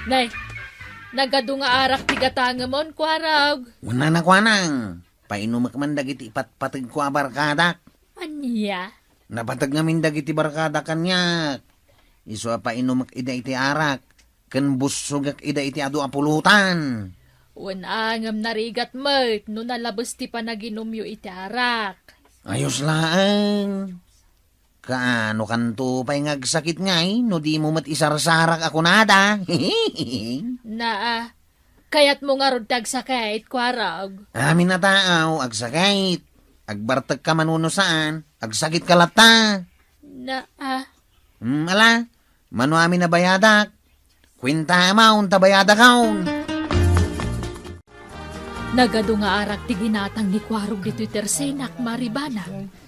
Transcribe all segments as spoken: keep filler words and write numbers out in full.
Nay, nagadu nga arak ti gatangemon, Kuarog. Wen a, Kuanang, painumek man dagiti ipatpategko a barkadak. Ania? Napateg ngamin dagiti barkadak kaniak. Isu a painumek ida iti arak, ken bussogek ida iti adu a pulutan. Wen a, ngem narigat met no nalabes ti panaginumyo iti arak. Ayos laeng. Kaano kanto pay nga agsakit ngay no dimo met isarsarak a kunada? Naa, kayatmo ngarud ti agsakit, Kuarog? Amin a tao, agsakit. Agbartekka mano no saan, agsakitka latta. Naa. Hmm, ala, mano amin a bayadak? Kuenta amount a bayadakon. Nagadu nga arak ti ginatang ni Kuarog ditoy tersenak, Mari Banang.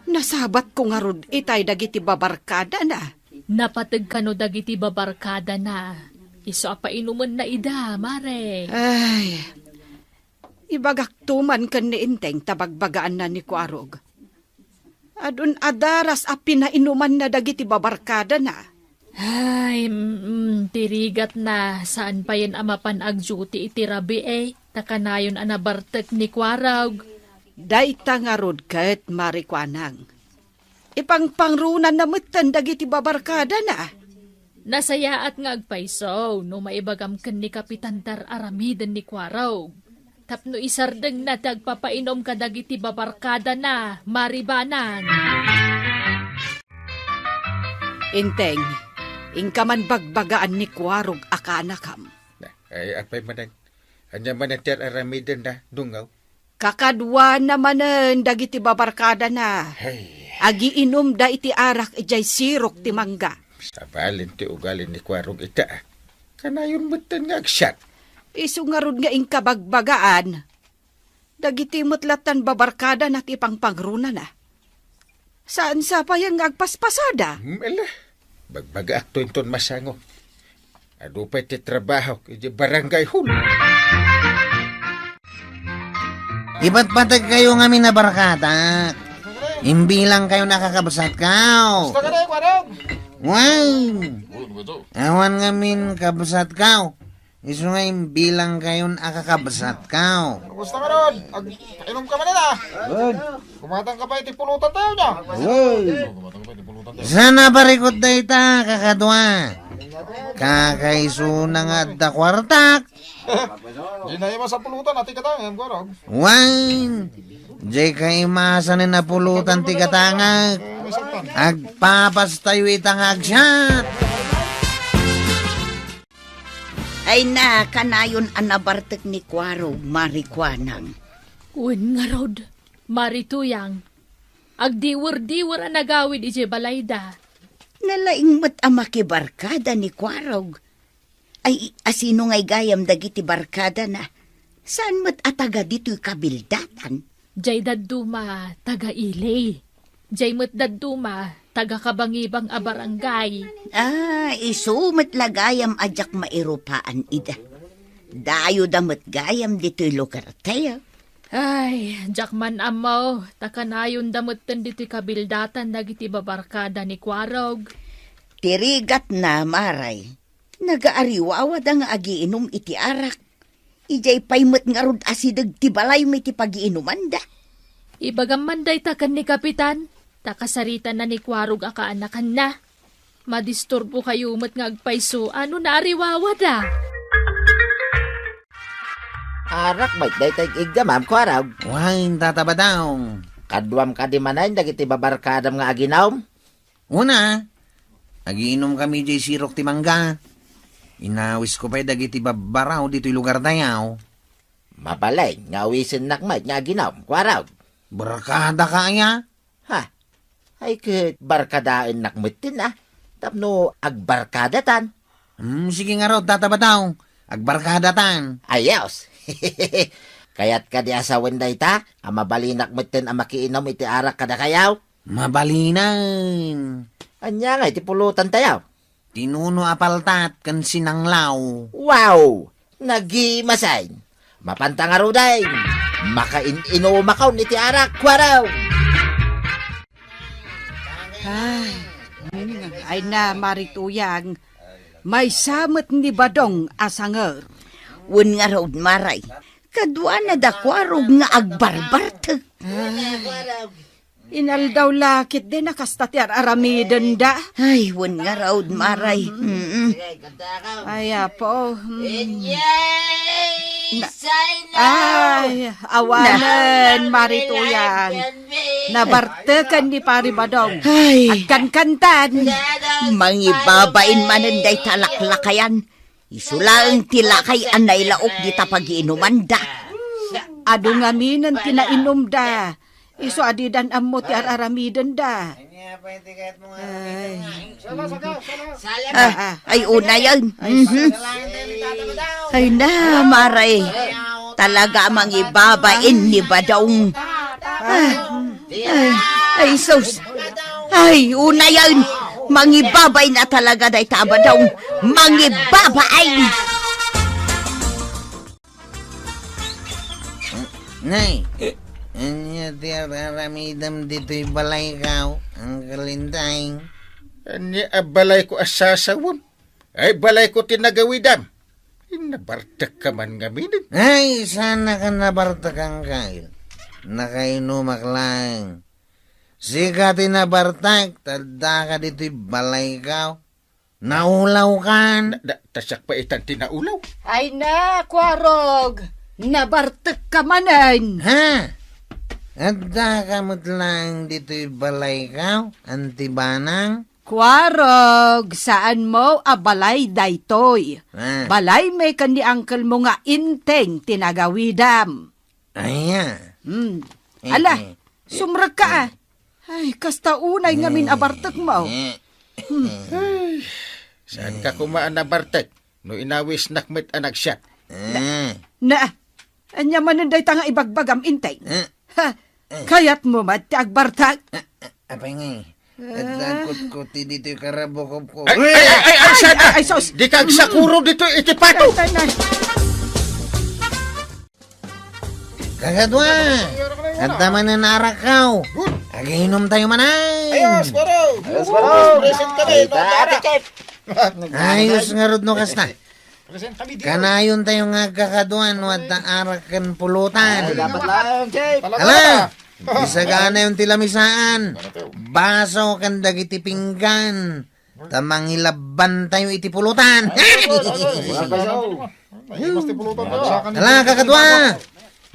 Nasabatko ngarud itay dagiti babarkadana. Napateg kano dagiti babarkadana. Isu a painumenna ida, Mare. Ay, ibagakto man ken ni Enteng ta bagbagaanna ni Kuarog. Adun a daras a pinainumanna dagiti babarkadana. Ay, mm, ti rigatna, saan payen a mapan agduty iti rabii, ta kanayon a nabartek ni Kuarog. Dayta ngarud ket, Mari Kuanang. Ipangpangronanna metten dagiti babarkadana. Nasayaat nga agpayso no maibagam ken ni Kapitan ta ar-aramiden ni Kuarog tapno isardengna ti agpapainum kadagiti babarkadana, Mari Banang. Enteng, inka man bagbagaan ni Kuarog a kaanakam. Ay, apay manen. Ania manen ti ar-aramidenna, dungaw? Kakaduana manen dagiti babarkadana. Ay. Agiinumda iti arak idiay sirok ti mangga. Sabali ti ugali ni Kuarog ita. Kanayon metten nga agsiat. Isu ngarud nga inka bagbagaan. Dagiti met lattan babarkadana ti pangpangronana. Saan sapayan nga agpaspasada? Hmm, ala. Bagbagaakto inton masango. Adu pay ti trabahok idiay barangay hall. Ipatpategkayo ngamin a barkadak. Imbilangkayon a kakabsatko. Gusto ka na, Kuarog? Why? Awan ngamin kabsatko. Isu nga imbilangkayon a kakabsatko. Kumusta ka ron? Ag-, inom ka man na. Good. Kumatang ka pa iti pulutan tayo niya. Good. Kumatang ka pa iti pulutan tayo. Sana barikot dayta, kakadua. Kakaisuna nga adda kuartak. Di na ima sa pulutan, ati ka tayo, em, Gorog. Wine. Jay kaimasanen a pulutan ti gatangak. Agpapas tayo ita nga agsiat. Ay na, kanayon a nabartek ni Kuarog, Mari Kuanang. Wen ngarud, Mari Tuyang. Agdiwer-diwer a nagawid idiay balayda. Nalaing met a makibarkada ni Kuarog. Ay, asino ngay gayam dagiti barkadana? Saan met a taga ditoy kabildatan? Jay dadduma, taga Ili. Jay met dadduma, taga kabangibang a barangay. Ah, isu met la gayam a diak mairupaan ida. Dayoda met gayam ditoy lugartayo. Ay, diak man ammo, ta kanayonda metten ditoy kabildatan dagiti babarkada ni Kuarog. Ti rigatna, Maray. Nagaariwawada nga agiinum iti arak. Idiay pay met ngarud a sideg ti balaymi ti pagiinumanda. Ibagam man dayta ken ni Kapitan, ta kasaritanna ni Kuarog a kaanakanna. Madisturbokayo met nga agpayso a no naariwawada. Arak met dayta ig-iggamam, Kuarog. Wen, Tata Badong. Kaduam kadi manen dagiti babarkadam nga aginum? Una, agiinumkami idiay sirok ti mangga. Inawisko pay dagiti babbaraw ditoy lugartayo. Mabalin nga awisennak met nga aginum, Kuarog. Barkadaka aya? Ha? Ay ket barkadaennak metten a. Tapno agbarkadatan. Hmm, sige ngarud, Tata Badong. Agbarkadatan. Ayos. Kayat kadi a sawen dayta a mabalinak metten a makiinum iti arak kadakayo? Mabalinen. Ania ngay ti pulutantayo? Tinuno a paltat ken sinanglaw. Wow! Nagimasen! Mapanta ngaruden! Makain-inumakon iti arak, Kuarog! Ay, ay na, Mari Tuyang. Maysa met ni Badong a sanger. Wen ngarud, Maray, kaduana da Kuarog nga agbarbartek. Ah, inaldaw la ketdi a kasta ti ar-aramidenda. Ay, wen ngarud, Maray. Mm. Ay, apo. Mm. Na- Ay, awanen, Mari Tuyang. Nabarteken ni Pari Badong. Ay. Agkankantan. Mangibabain manen dayta laklakayan. Isu laeng ti lakay a nailaok dita pagiinumanda. Adu ngaminen ti nainumda. Isu a didan ammo ti ar-aramidenda. Ay. Ah, ay, unayen. Mhm. Ay na, Maray. Talaga a mangibabain ni Badong. Ah, ay, ay, sus. Ay, unayen. Mangibabain a talaga dayta a Badong. Mangibabain. Nay, ania ti ar-aramidem ditoy balayko, Uncle Inteng? Ania a balayko a sasawem? Ay, balayko ti nagawidam. Nabartekka man ngaminen. Ay, saan a nabartekan, Kyle? Nakainumak laeng. Sika ti nabartek, ta addaka ditoy balayko. Naulawkan. Na, na, ta siak pay itan ti naulaw. Ay na, Kuarog, nabartekka manen. Ha? Addaka met laeng ditoy balayko, Auntie Banang? Kuarog, saanmo a balay daytoy. Ah. Balaymi ken ni uncle mo nga Inteng ti nagawidam. Aya. Hmm. Eh, Ala, eh, eh, sumrekka, ah. Ay, kasta unay ngamin a bartekmo. Eh, Hmm. Ay, saanka koma a nabartek no inawisnak met a nagsiat? Eh. Na, ania manen dayta nga ibagbagam, Inteng? Eh. Ha? Eh. Kayatmo met ti agbartek? Eh, eh, apay ngay? Ah. Adda kutkuti ditoy karabukobko. Ay, ay, ay, ay, ay, Ay, sana! Ay, ay, sus! Dika agsakuro ditoy iti pato! Ay, ay, ay. Kakadua, adda manen arakko. Aginom tayo manen. Ayos, Kuarog. Ayos, Kuarog. Present kami, Ay, no, ta, arak. Ate Chef. Ayos ngarud no kasta. Present kami, Dio. Kanayon tayo nga agkakadua no adda arak ken pulutan. Ay, dapat lang, Chef. Talaga Hala, ba? Bisaganayon ti lamisaan. Baso ken dagiti pinggan. Ta mangilabban tayo iti pulutan. Ay, ay, ay, ay. Wala pa siya, oh. Ay, mas ti pulutan na. Ala, kakadua!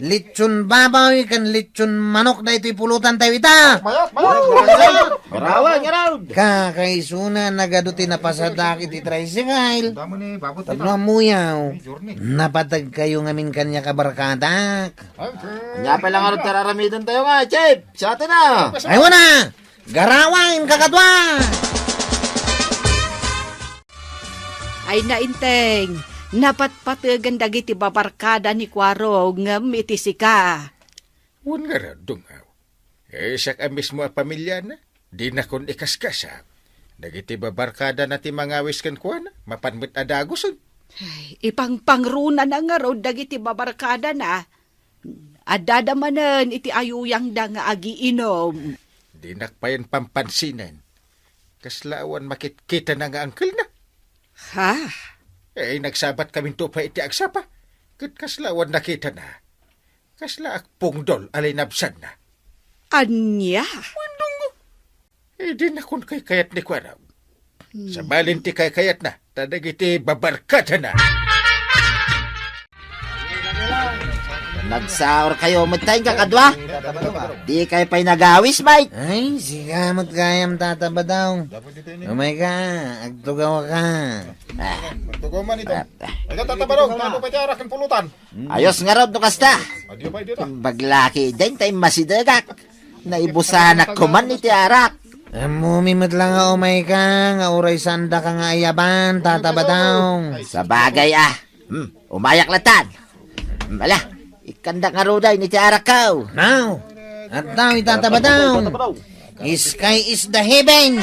Lechon baboy ken lechon manok daytoy pulutan tayo ita. Mayat, mayat. Garawan, garawan. Kakaisuna, nagadu ti napasadak iti tricycle. Damo ni babot. Tapno kita. Amuyaw. Ay, journey. Napatag kayo ngamin kanya kabarkadak. Okay. Anya pa lang arot kararamidon tayo nga, Chef. Siya atin na. Ay, wana! Garawan, kakadua! Ay, nainteng, napatpategen dagiti babarkada ni Kuarog ngem iti sika. Wen ngarud, Dong Aw. Eh, siak a mismo a pamiliana, dinakon ikaskasam. Dagiti babarkadana ti mangawis kenkuana, mapan met a dagusen. Ay, ipangpangrunana ngarud dagiti babarkadana. Addada manen iti ayuyangda nga agiinom. Dinak payen pampansinen. Kasla awan makitkitana nga angkelna. Ha? Eh, nagsabat kaminto pay iti agsapa. Ket kasla awan nakitana. Kasla agpungdol a linabsanna. Ania? Wen, Dong Aw. Eh, dinakon kaykayat ni Kuarog. Hmm. Sabalin ti kaykayatna, ta dagiti babarkadana. Nagsaor kayo met tay kakadua? Di kayo pay nagawis, Mike? Ay, sika met gayam, Tata Badong. Umay ka, agtugaw ka. Ah. Agtugaw man ito. Ah, ah. Ay, Tata Badong, tayo pa ti arak ken pulutan. Ayos ngarud no kasta. Adiyo pa, adiyo ta. Baglaki, dayta immasidegak. Naibusanak koman iti arak. Ammomi met la nga umay ka, nga uray saandaka nga ayaban, Tata Badong. Sabagay, ah. Hmm, umayak latan. Hmm, ala, ikkandak ngarud dayta iti arakko. Now, adda ita, Tata Badong. Sky is the heaven.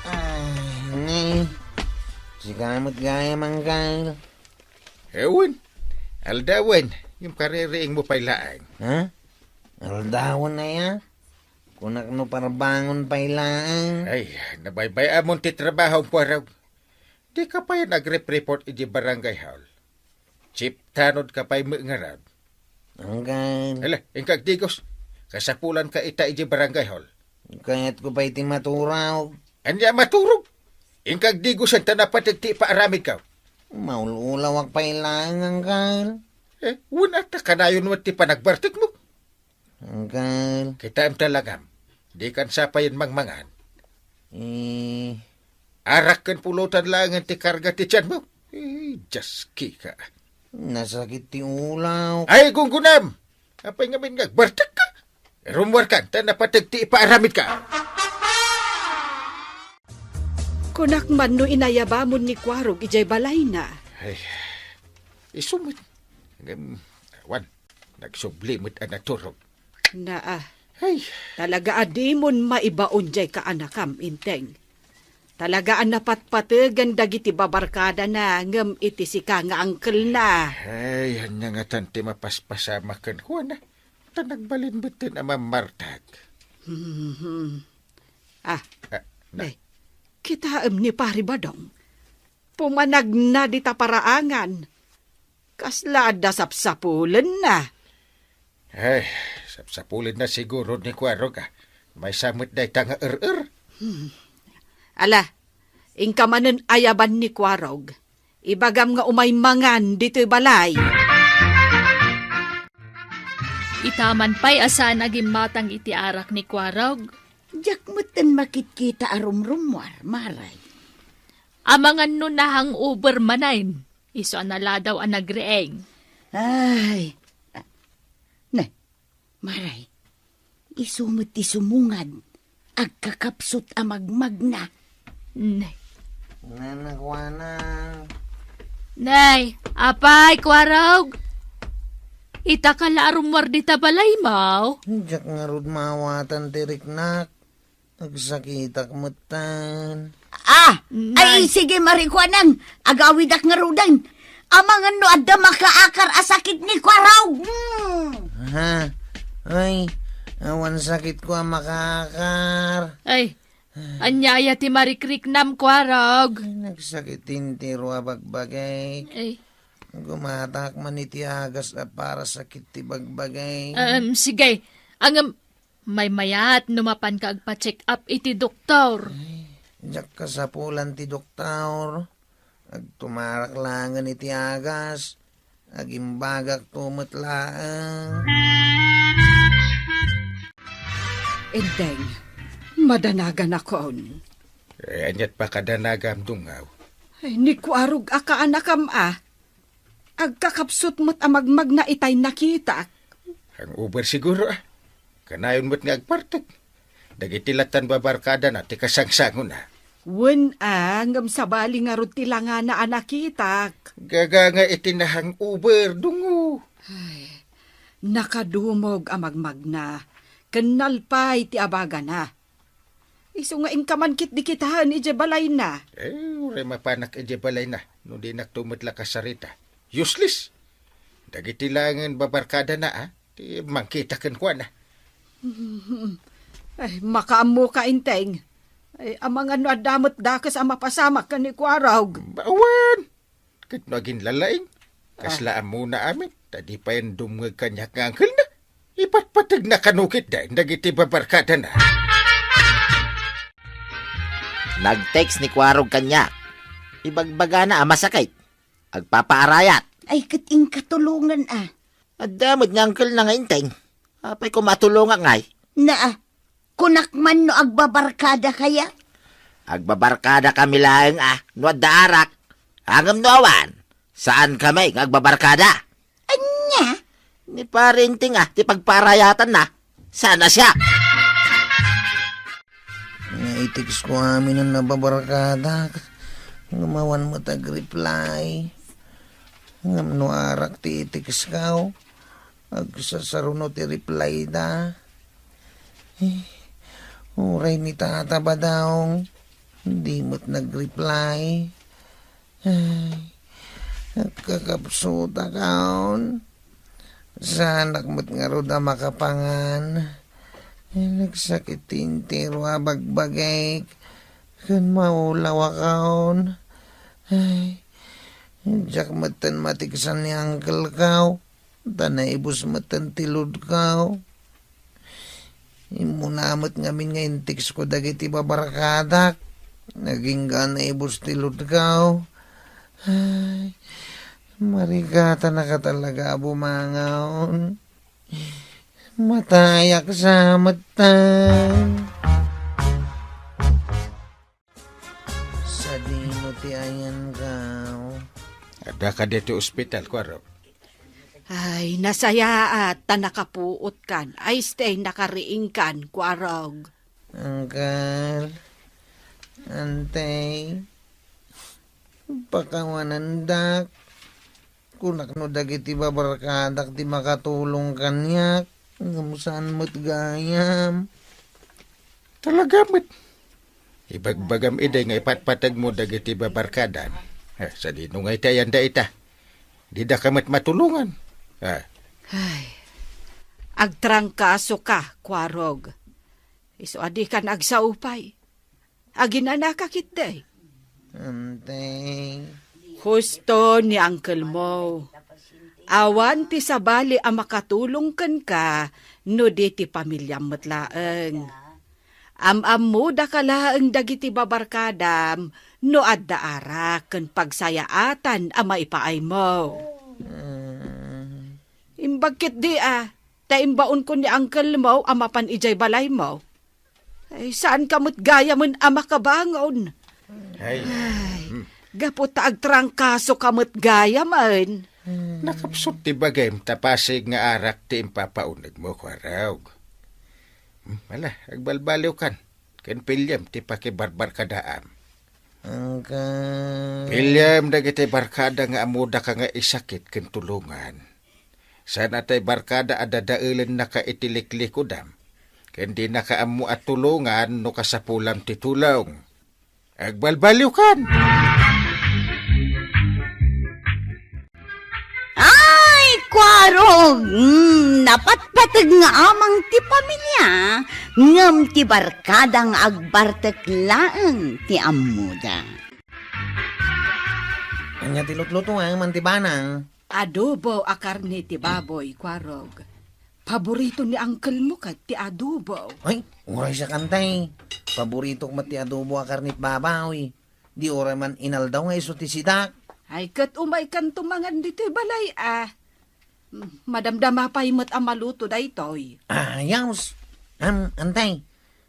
Ah, ni. Sika met gayam, Angkal. Ewen. Aldawen. Yung kaririing mo pay laeng. Ha? Aldawen aya? Kunak no parbangon pay laeng. Ay, nabaybay-amon ti trabaho, Kuarog. Di ka pay nagrep-report iti barangay hall. Chief tanod ka pay met ngarud. Anggal. Ala, inka agdigos. Kasapulan ka ita iti barangay hall. Kayat ko pay ti maturog. Ania maturog? Inka agdigosen ta napateg ti ipaaramidko. Maul-ulawak pay laeng, anggal. Eh, wen ata kanayon met ti panagbartekmo. Anggal. Kitaem talagam, di kan sapayen mangmangan. Eh. Arak ken pulotan laengen ti karga ti tianmo. Eh, diaski ka. Nasakit ti ulaw. Ay, gunggunam! Apay ngamin nga agbartek ka? Rummuarkan, ta napateg ti ipaaramidko. Kunak man no inayabamon ni Kuarog idiay balayna. Ay, isu met. Ngem, awan, nagsubli met a naturog. Naa. Ay. Talaga a dimon maibaon diay kaanakam, Inteng. Talaga a napatpategen dagiti babarkadana ngem iti sika nga angkelna. Ay, ania ngatan ti mapaspasamak kenkuana? Ta nagbalin metten a mammartak. Mhm. Ah, Ah, na. Nay, kitaem ni Pari Badong. Pumanagna dita paraangan. Kasla adda sapsapulenna. Ay, sapsapulenna siguro ni Kuarog, ah. Maysa met dayta nga er-er. Hmm. Ala, inka manen ayaban ni Kuarog. Ibagam nga umay mangan ditoy balay. Ita man pay a saan a gimmatang iti arak ni Kuarog. Diak metten makitkita a rumrummuar, Maray. Amangan no na-hangover manen, isu a naladaw a nagriing. Ay. Ne, Maray, isu met ti sumungad, agkakapsut a magmagna. Ne. Nanakuana. Nay, apay, Kuarog? Ita ka la a rummuar dita balaymo? Diak ngarud maawatan ti riknak. Agsakitak metten. Ah! Ay, Nay. Sige, Mari Kuanang. Agawidak ngaruden. Amangan no adda makaakar a sakit ni Kuarog. Hmm. Ha? Ay, awan sakitko a makaakar. Ay, ania aya ti marikriknam, Kuarog? Ay, nagsakit ti entero a bagbagik. Ay. Gumatak man iti agas a para sakit ti bagbagik. Em, sige. Ngem, maymayat no mapanka agpa-check up iti doktor. Ay, diak kasapulan ti doktor. Agtumarak laengen iti agas. Agimbagakto met laeng. Enteng, madanaganakon. Eh, aniat pakadanagam, Dungaw? Ay, ni Kuarog a kaanakam a. Agkakapsut met a magmagna itay nakitak. Hangover siguro, ah. Kanayon met nga agbartek. Dagiti lattan babarkadana ti kasangsangona. Wen a, ngem sabali ngarud ti langana a nakitak. Gaga nga iti na-hangover, Dungo. Ay, nakadumog a magmagna, ken nalpay ti abagana. Isu nga inka man ketdi kitaen idiay balayna. Eh, uray mapanak idiay balayna, no dinakto met la kasarita. Useless! Dagiti laengen babarkadana, a, ti mangkita kenkuana. Ay, makaammoka, Enteng. Ay, amangan no adda met dakes a mapasamak ken ni Kuarog. Awan! Ket no aginlalaing, kasla ammona amin, ta di payen dumngeg kaniak nga angkelna. Ipatpategna kano ketdin dagiti babarkadana. Nag-text ni Kuarog kaniak. Ibagbagana a masakit. Agpapaarayat. Ay, ket inka tulongen, a. Adda met nga angkelna nga Enteng. Apay koma a tulongak ngay? Naa, kunak man no agbabarkada kaya? Agbabarkada kami laeng a no adda arak. Ngem no awan, saan kami nga agbabarkada. Ania? Ni Pare Enteng a ti pagpaarayatanna. Saan a siak? Nga i-text ko amin a nababarkadak, ngem awan met agreply. Ngem no arak ti i-text ko, agsasaruno ti reply da. Eh, uray ni Tata Badong, di met nagreply. Ay, agkakapsutak awn. Saanak met ngarud a makapangan. Nagsakit ti entero a bagbagik ken maulawakon. Ay, diak metten matiksan ni uncle-ko, ta naibus metten ti load-ko. Immuna met ngamin nga intiksko dagiti babarkadak. Agingga naibus ti load-ko. Ay, marigatanaka talaga a bumangon. Matayak sa metten. Sadino ti ayanko? Adda kadi ti ospital, Kuarog? Ay, nasayaat ta nakapuotkan. Ay, stay, nakariingkan, Kuarog. Uncle, Antay, pakawanandak. Kunak no dagiti babarkadak ti makatulong kaniak, ngem saan met gayam. Talaga met. Ibagbagam idi nga ipatpategmo dagiti babarkadam. Eh, sadino nga iti ayanda ita? Didaka met matulongan. Ah. Ay, agtrangkasoka, Kuarog. Isu a dikan agsao pay. Aginanaka ketdi. Antay. Husto ni uncle-mo. Awan ti sabali a makatulong kenka no di ti pamiliam met laeng. Am-ammodaka laeng dagiti babarkadam no adda arak ken pagsayaatan a maipaaymo. Mm. Imbag ketdi a, ta imbaonko ni uncle-mo a mapan idiay balaymo. Ay, saanka met gayamen a makabangon. Ay. Ay, hmm. Gapu ta agtrangkasoka met gayamen. Nakapsut ti bagim ta pasig nga arak ti impapaunegmo, Kuarog. Hmm, ala, agbalbaliwkan. Ken piliem ti pakibarbarkadaam. Uncle. Piliem dagiti barkada nga ammodaka nga isakit ken tulongan. Saan a tay barkada a dadaelennaka iti liklikudam, ken dinaka ammo a tulongan no kasapulam ti tulong. Agbalbaliwkan! Ay, Kuarog! Mm, napatpateg nga amang ti pamilia, ngem ti barkada nga agbartek laeng ti ammoda. Ania ti lutlutoam, Auntie Banang? Adobo a karne ti baboy, Kuarog. Paborito ni uncle-mo ket ti adobo. Ay, uray siak, Antay. Paboritok met ti adobo a karne ti baboy. Di uray man inaldaw nga isu ti sidak. Ay, ket umaykanto mangan ditoy balay, a. Madamdama pay met a maluto daytoy. Ayos. Am, Antay,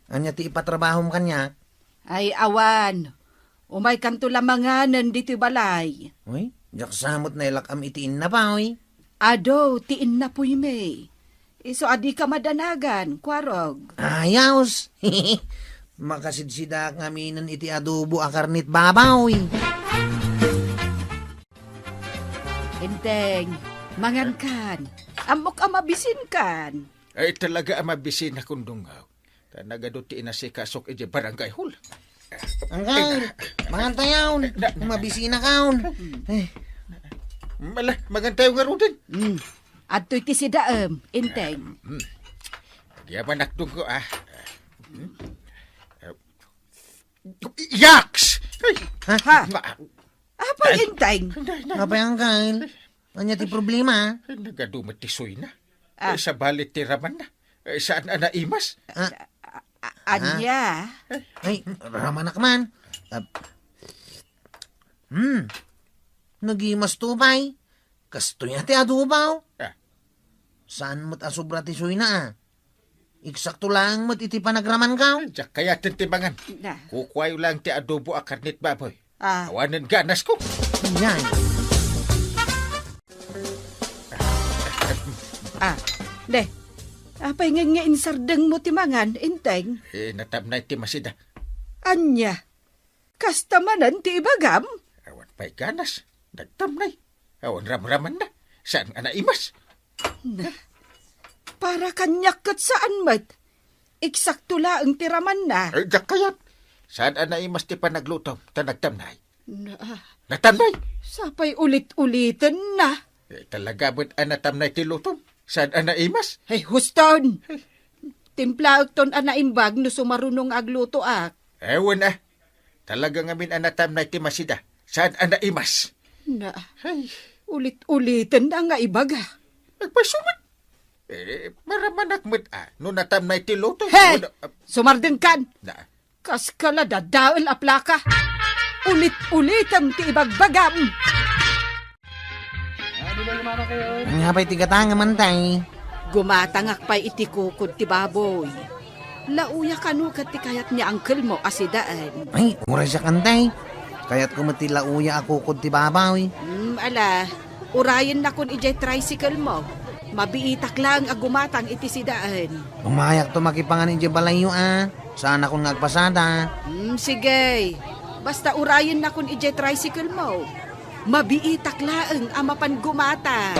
ania ti ipatrabahom kaniak? Ay, awan. Umaykanto la manganen ditoy balay. Uy, diak sa met nailak-am iti inna, Poy. Adu, ti inna, Poy, mi. Isu a dika madanagan, Kuarog. Ayos! Makasidsidaak ngaminen iti adobo a karne ti baboy. Enteng, mangankan. Ammok a mabisinkan. Ay, talaga a mabisin a kundungaw. Ta nagadu ti inasikasok idiay barangay hall. Uncle, mangantayon. Na, na, na. Mabisinakon. Eh. Ala, mangantayon ngaruden. Hmm. Adtoy ti sidaem, Enteng. Hmm. Agyamanak, Dunggo, a. Hmm. Yaks! Ay! Ha? Ha? Ma- Apay, Ay. Enteng? Ay, nay, nay. Apay, Uncle? Ania ti problema? Ay, nagadu met ti suyna. Ah. Ay, sabali ti ramanna. Ay, saan a naimas? Ah. A-, a-, ania? Ay, ramanak man. Ah, hmm. Nagimas to, pay. Kastoy a ti adobo. Ah. Saan met a sobra ti suyna, a? Eksakto laeng met iti panagramanko. Diak kayaten ti mangan. Na. Kukuayo laeng ti adobo a karne ti baboy. Ah. Awanen ganasko. Yan. Ah, de. Apay nga, nga insardengmo ti mangan, Enteng? Eh, natamnay ti masida. Ania? Kasta manen ti ibagam? Awan pay ganas. Nagtamnay. Awan ramramanna. Saan a naimas? Na, para kaniak ket saan met. Eksakto laeng ti ramanna. Ay, diak kayat. Saan a naimas ti panaglutom, ta nagtamnay. Na, Natamnay! Sapay ulit-uliten na. Eh, talaga met a natamnay ti lutom. Saan a naimas? Ay, huston! Timplaekton a naimbag no sumaruno nga aglutoak. Ewan a. Talaga ngamin a natamnay ti masida. Saan a naimas? Na, Ay, ulit-uliten na nga ibaga. Agpasumat. Eh, maramanak met a. No natamnay ti luto. Hey! Wala, ah, Sumardengkan! Na, Kas kala dadael a plaka. Ulit-ulitem ti ibagbagam. Ania pay ti gatangem, Antay? Gumatangak pay iti kukod ti baboy. Lauya kano ket ti kayat ni uncle mo a sidaen. Ay, uray siak, Antay. Kayatko met ti lauya a kukod ti baboy. Hmm, ala, urayennakon idiay tricycle mo. Mabiitak laeng a gumatang iti sidaen. Umayakto makipangan idiay balayyo a. Saanakon nga agpasada. Hmm, sige. Basta urayennakon idiay tricycle mo. Mabiitak laeng a mapan gumatang.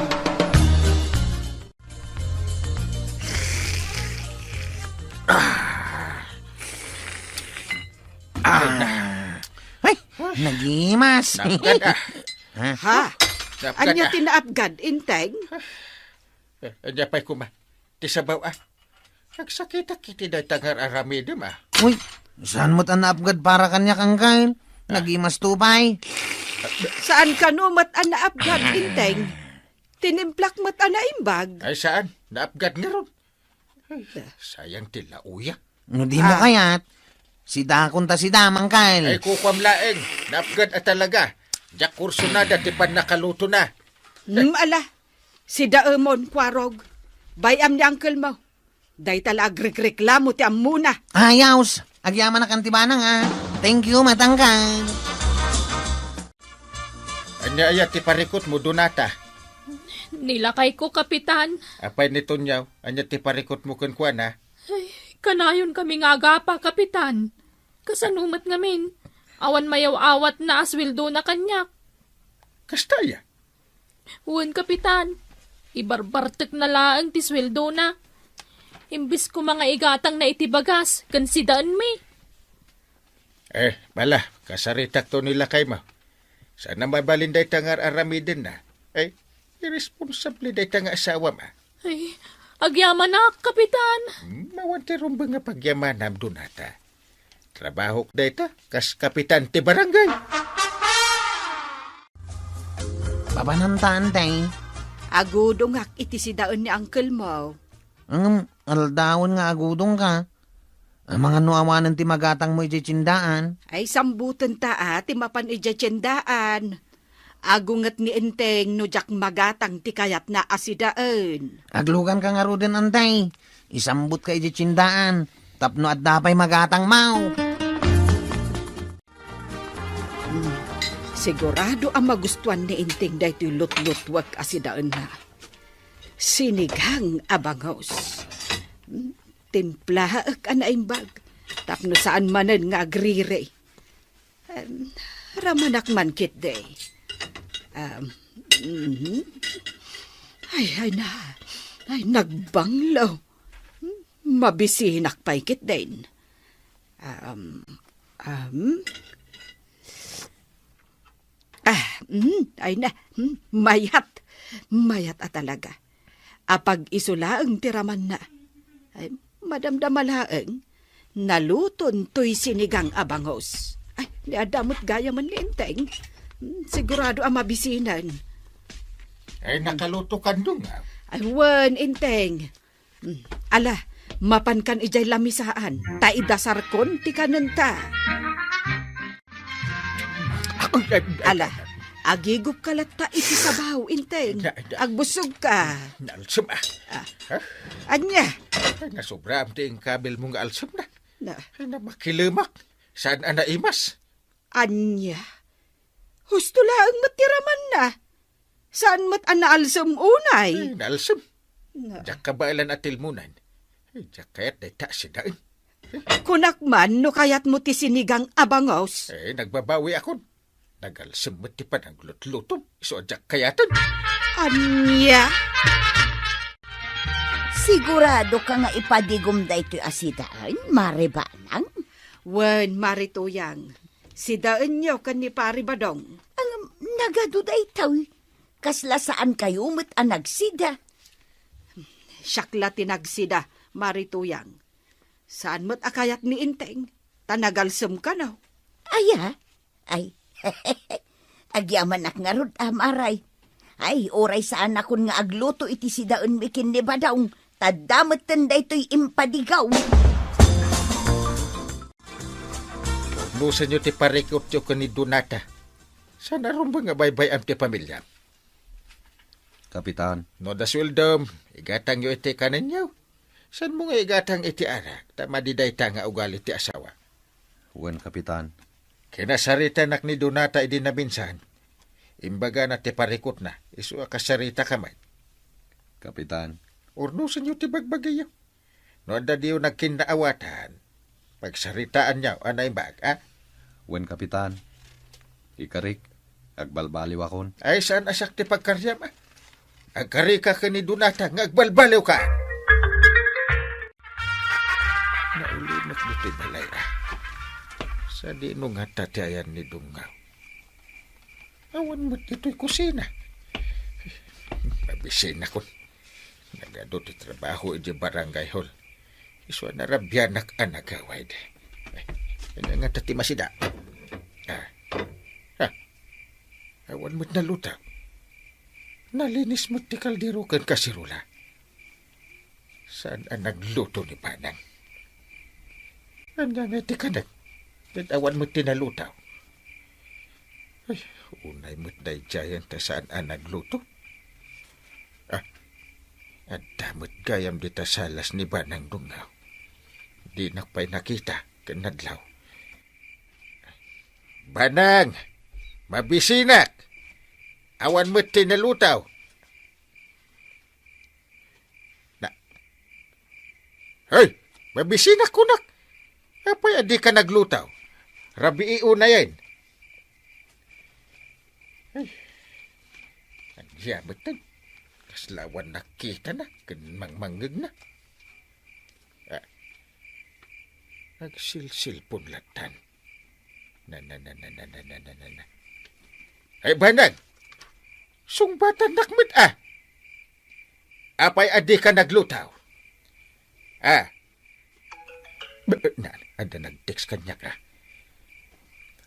Ah. Ay, nagimas. Napgad, ah. Ha? Ha? Napgad, Ania ah. ti naapgad, Inteng? Eh, ania pay koma? Ti sabaw, ah. Agsakitak iti dayta nga ar-aramidem, ah. Uy, saan met a naapgad para kaniak, Angkel? Ah. Nagimas to pay. Saan kano met a naapgad, Inteng? Tinimplak met a naimbag. Ay, saan? Naapgad ngarud. Ay, sayang ti lauya. No di mo Ah. kayat, sidakon ta sida, Angkel. Ay, kukuam laeng. Naapgad a talaga. Diak kursunada ti pannakalutona. Hmm, ala. Sidaemon, Kuarog. Bay-am ni uncle mo. Dayta la agrikreklamo ti ammona. Ayos. Agyamanak, Anti Banang, ah. Thank you, Matangkal. Ania aya ti parikutmo, Donata? Ni lakayko, Kapitan. Apay ni Tonyaw, ania ti parikutmo kenkuana? Ay, kanayon kami nga agapa, Kapitan. Kasano met ngamin? Awan mayaw-awatna a sueldona kaniak. Kasta aya? Wen, Kapitan. Ibarbartekna laeng ti sueldona. Imbes koma nga igatangna iti bagas ken sidaenmi. Eh, bala, kasaritakto ni lakaymo. Saan a mabalin dayta nga ar-aramidenna. Eh, irresponsable dayta nga asawam, ah. Ay, agyamanak, Kapitan. Hmm, awan ti rumbeng nga pagyamanam, Donata. Trabahok dayta, kas kapitan ti barangay. Papananta, Antay? Agudongak iti sidaen ni uncle mo. Ngem, aldawen nga agudongka. Amangan no awanen ti magatangmo idiay tiendaan. Ay, sambutenta a ti mapan idiay tiendaan. Agunget ni Enteng no diak magatang ti kayatna a sidaen. Agluganka ngaruden, Antay. Isambutka idiay tiendaan tapno adda pay magatangmo. Hmm, sigurado a magustuan ni Enteng daytoy lutlutuek a sidaenna. Sinigang a bangus. Hmm, timplaek a naimbag tapno saan manen nga agriri. Em, ramanak man ketdi. Em, mhm. Ay, ay na. Ay, nagbanglo. Hmm, mabisinak pay ketdin. Em, em. Ah, mm, ay na. Hmm, mayat. Mayat a talaga. Apag-isu laeng ti ramanna. Ay, madamdama laeng. Naluton toy sinigang a bangus. Ay, ni adda met gayamen ni Enteng. Hmm, sigurado a mabisinan. Ay, nakaluto kandong, ah. Ay, wen, Enteng. Hmm, ala, mapankan idiay lamisaan, ta idasarkon ti kanenta. Ay, ay, ay, Ala, ay, agigupka latta iti sabaw, Enteng. Ay, ay, ay. Agbusogka. Naalsem, ah. Ah. Ha? Ania? Ay, nasobraam ti inkabilmo nga alsem na. Na. Ay, namakilemak. Saan a naimas? Ania? Husto laeng met ti ramanna. Saan met a naalsem unay? Ay, naalsem. Na. Diak kabaelan a tilmonan. Ay, diak kayat dayta a sidaen. Kunak man no kayatmo ti sinigang a bangus. Eh, nagbabawiakon. Nagalsem met ti panaglutlutom. Isu a diak kayaten. Ania? Siguradoka nga ipadigom daytoy a sidaen, Mare Banang? Wen, Mare Tuyang. Sidaenyo ken ni Pari Badong. Ang nagadu daytoy. Kasla saankayo met a nagsida. Siak la ti nagsida, Mari Tuyang. Saan met a kayat ni Enteng, ta nagalsem kano. Aya? Ay, agyamanak ngarud, a, Maray. Ay, uray saanakon nga agluto iti sidaenmi ken ni Badong, ta adda metten daytoy impadigaw. Purnosenyo ti parikutyo ken ni Donata. Saan a rumbeng nga baybay-am ti pamiliam. Kapitan. No adda sueldom, igatangyo iti kanenyo. Saanmo nga igatang iti arak, ta madi dayta nga ugali ti asawa. Wen, Kapitan. Kinasaritanak ni Donata idi naminsan. Imbagana ti parikutna, isu a kasaritaka met. Kapitan. Urnosenyo ti bagbagiyo. No adda diyo nagkinnaawatan, pagsaritaanyo a naimbag, a? Wen, Kapitan. Ikarik, agbalbaliwakon. Ay, saan a siak ti pagkariam, a? Agkarika ken ni Donata nga agbalbaliwka. Naulimek ditoy balay, a. Sadino ngata ti ayan ni Dongngaw? Awan met ditoy kusina. Mabisinakon. Nagadu ti trabaho iti barangay hall. Isu a narabianak a nagawid. Ay, ania ngata ti masida? A. A. Awan met nalutaw. Nalinis met ti kaldero ken kaserola. Saan a nagluto ni Banang? Ania nga iti kanek? Ket awan met ti nalutaw. Ay, unay met daydiayen ta saan a nagluto. A, adda met gayam dita salas ni Banang Dongngaw. Dinak pay nakita ken nadlaw. Banang! Mabisinak! Awan met ti nalutaw. Na, hey! Mabisinak kunak! Apay a dika naglutaw? Rabii unayen. Ay, ania metten? Kasla awan nakitana ken mangmangngegna. A, agsilsilpon lattan. Na, na, na, na, na, na, na, na, na, na. Ay, Banang! Sungbatannak met, a! Apay a dika naglutaw? A? Na, adda nag-text kaniak, a.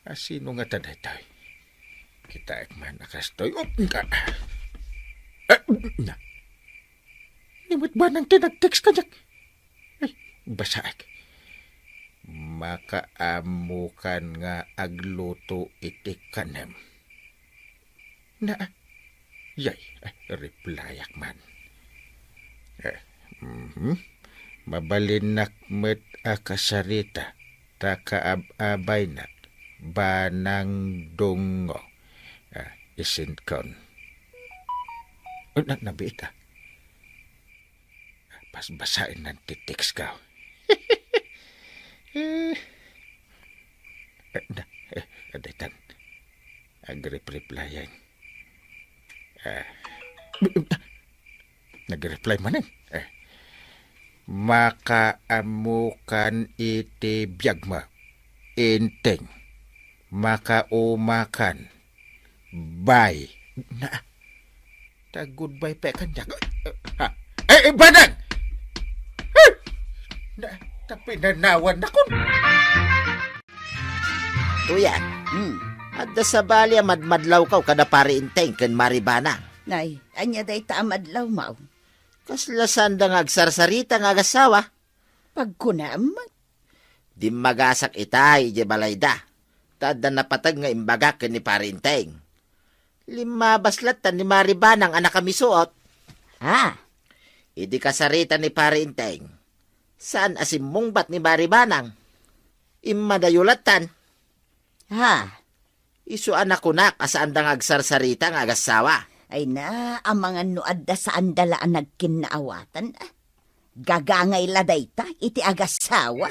A, sino ngata daytoy? Kitaek man a kastoy. Oh, na. A, na. Ni met Banang ti nag-text kaniak. Ay, basaek. Makaammokan nga agluto iti kanem. Na, yay, ay, replyak man. Eh, mhm. Mabalinnak met a kasarita, ta kaab-abaynak, Banang Dongngaw. Ah, isendkon. Oh, na, nabiit, a. Basbasaennan ti text ko. Eh, eh, da, eh, daytan. Agrep-replyan. Eh, nag-reply manen. Eh, makaammokan iti biagmo. Enteng. Makaumakan. Bye. Na, ta goodbye pay kaniak. Ha? Eh, eh, Banang! Eh! Na, ta pinanawannakon. Kuya, hmm, adda sabali a madmadlawkaw kada Pari Enteng ken Mari Banang. Nay, ania dayta a madlawmo? Kasla saanda nga agsarsarita nga agassawa? Pagkunam, dimmagasak itay idiay balayda, ta adda napateg nga imbagak ken ni Pari Enteng. Limmabas lattan ni Mari Banang a nakamisuot. Ha? Idi kasarita ni Pari Enteng, saan a simmungbat ni Mari Banang. Immadayo lattan. Ha? Isu a nakunak a saanda nga agsarsarita nga agassawa. Ay na, amangan no adda saanda la a nagkinnaawatan, a. Gagangay la dayta iti agassawa.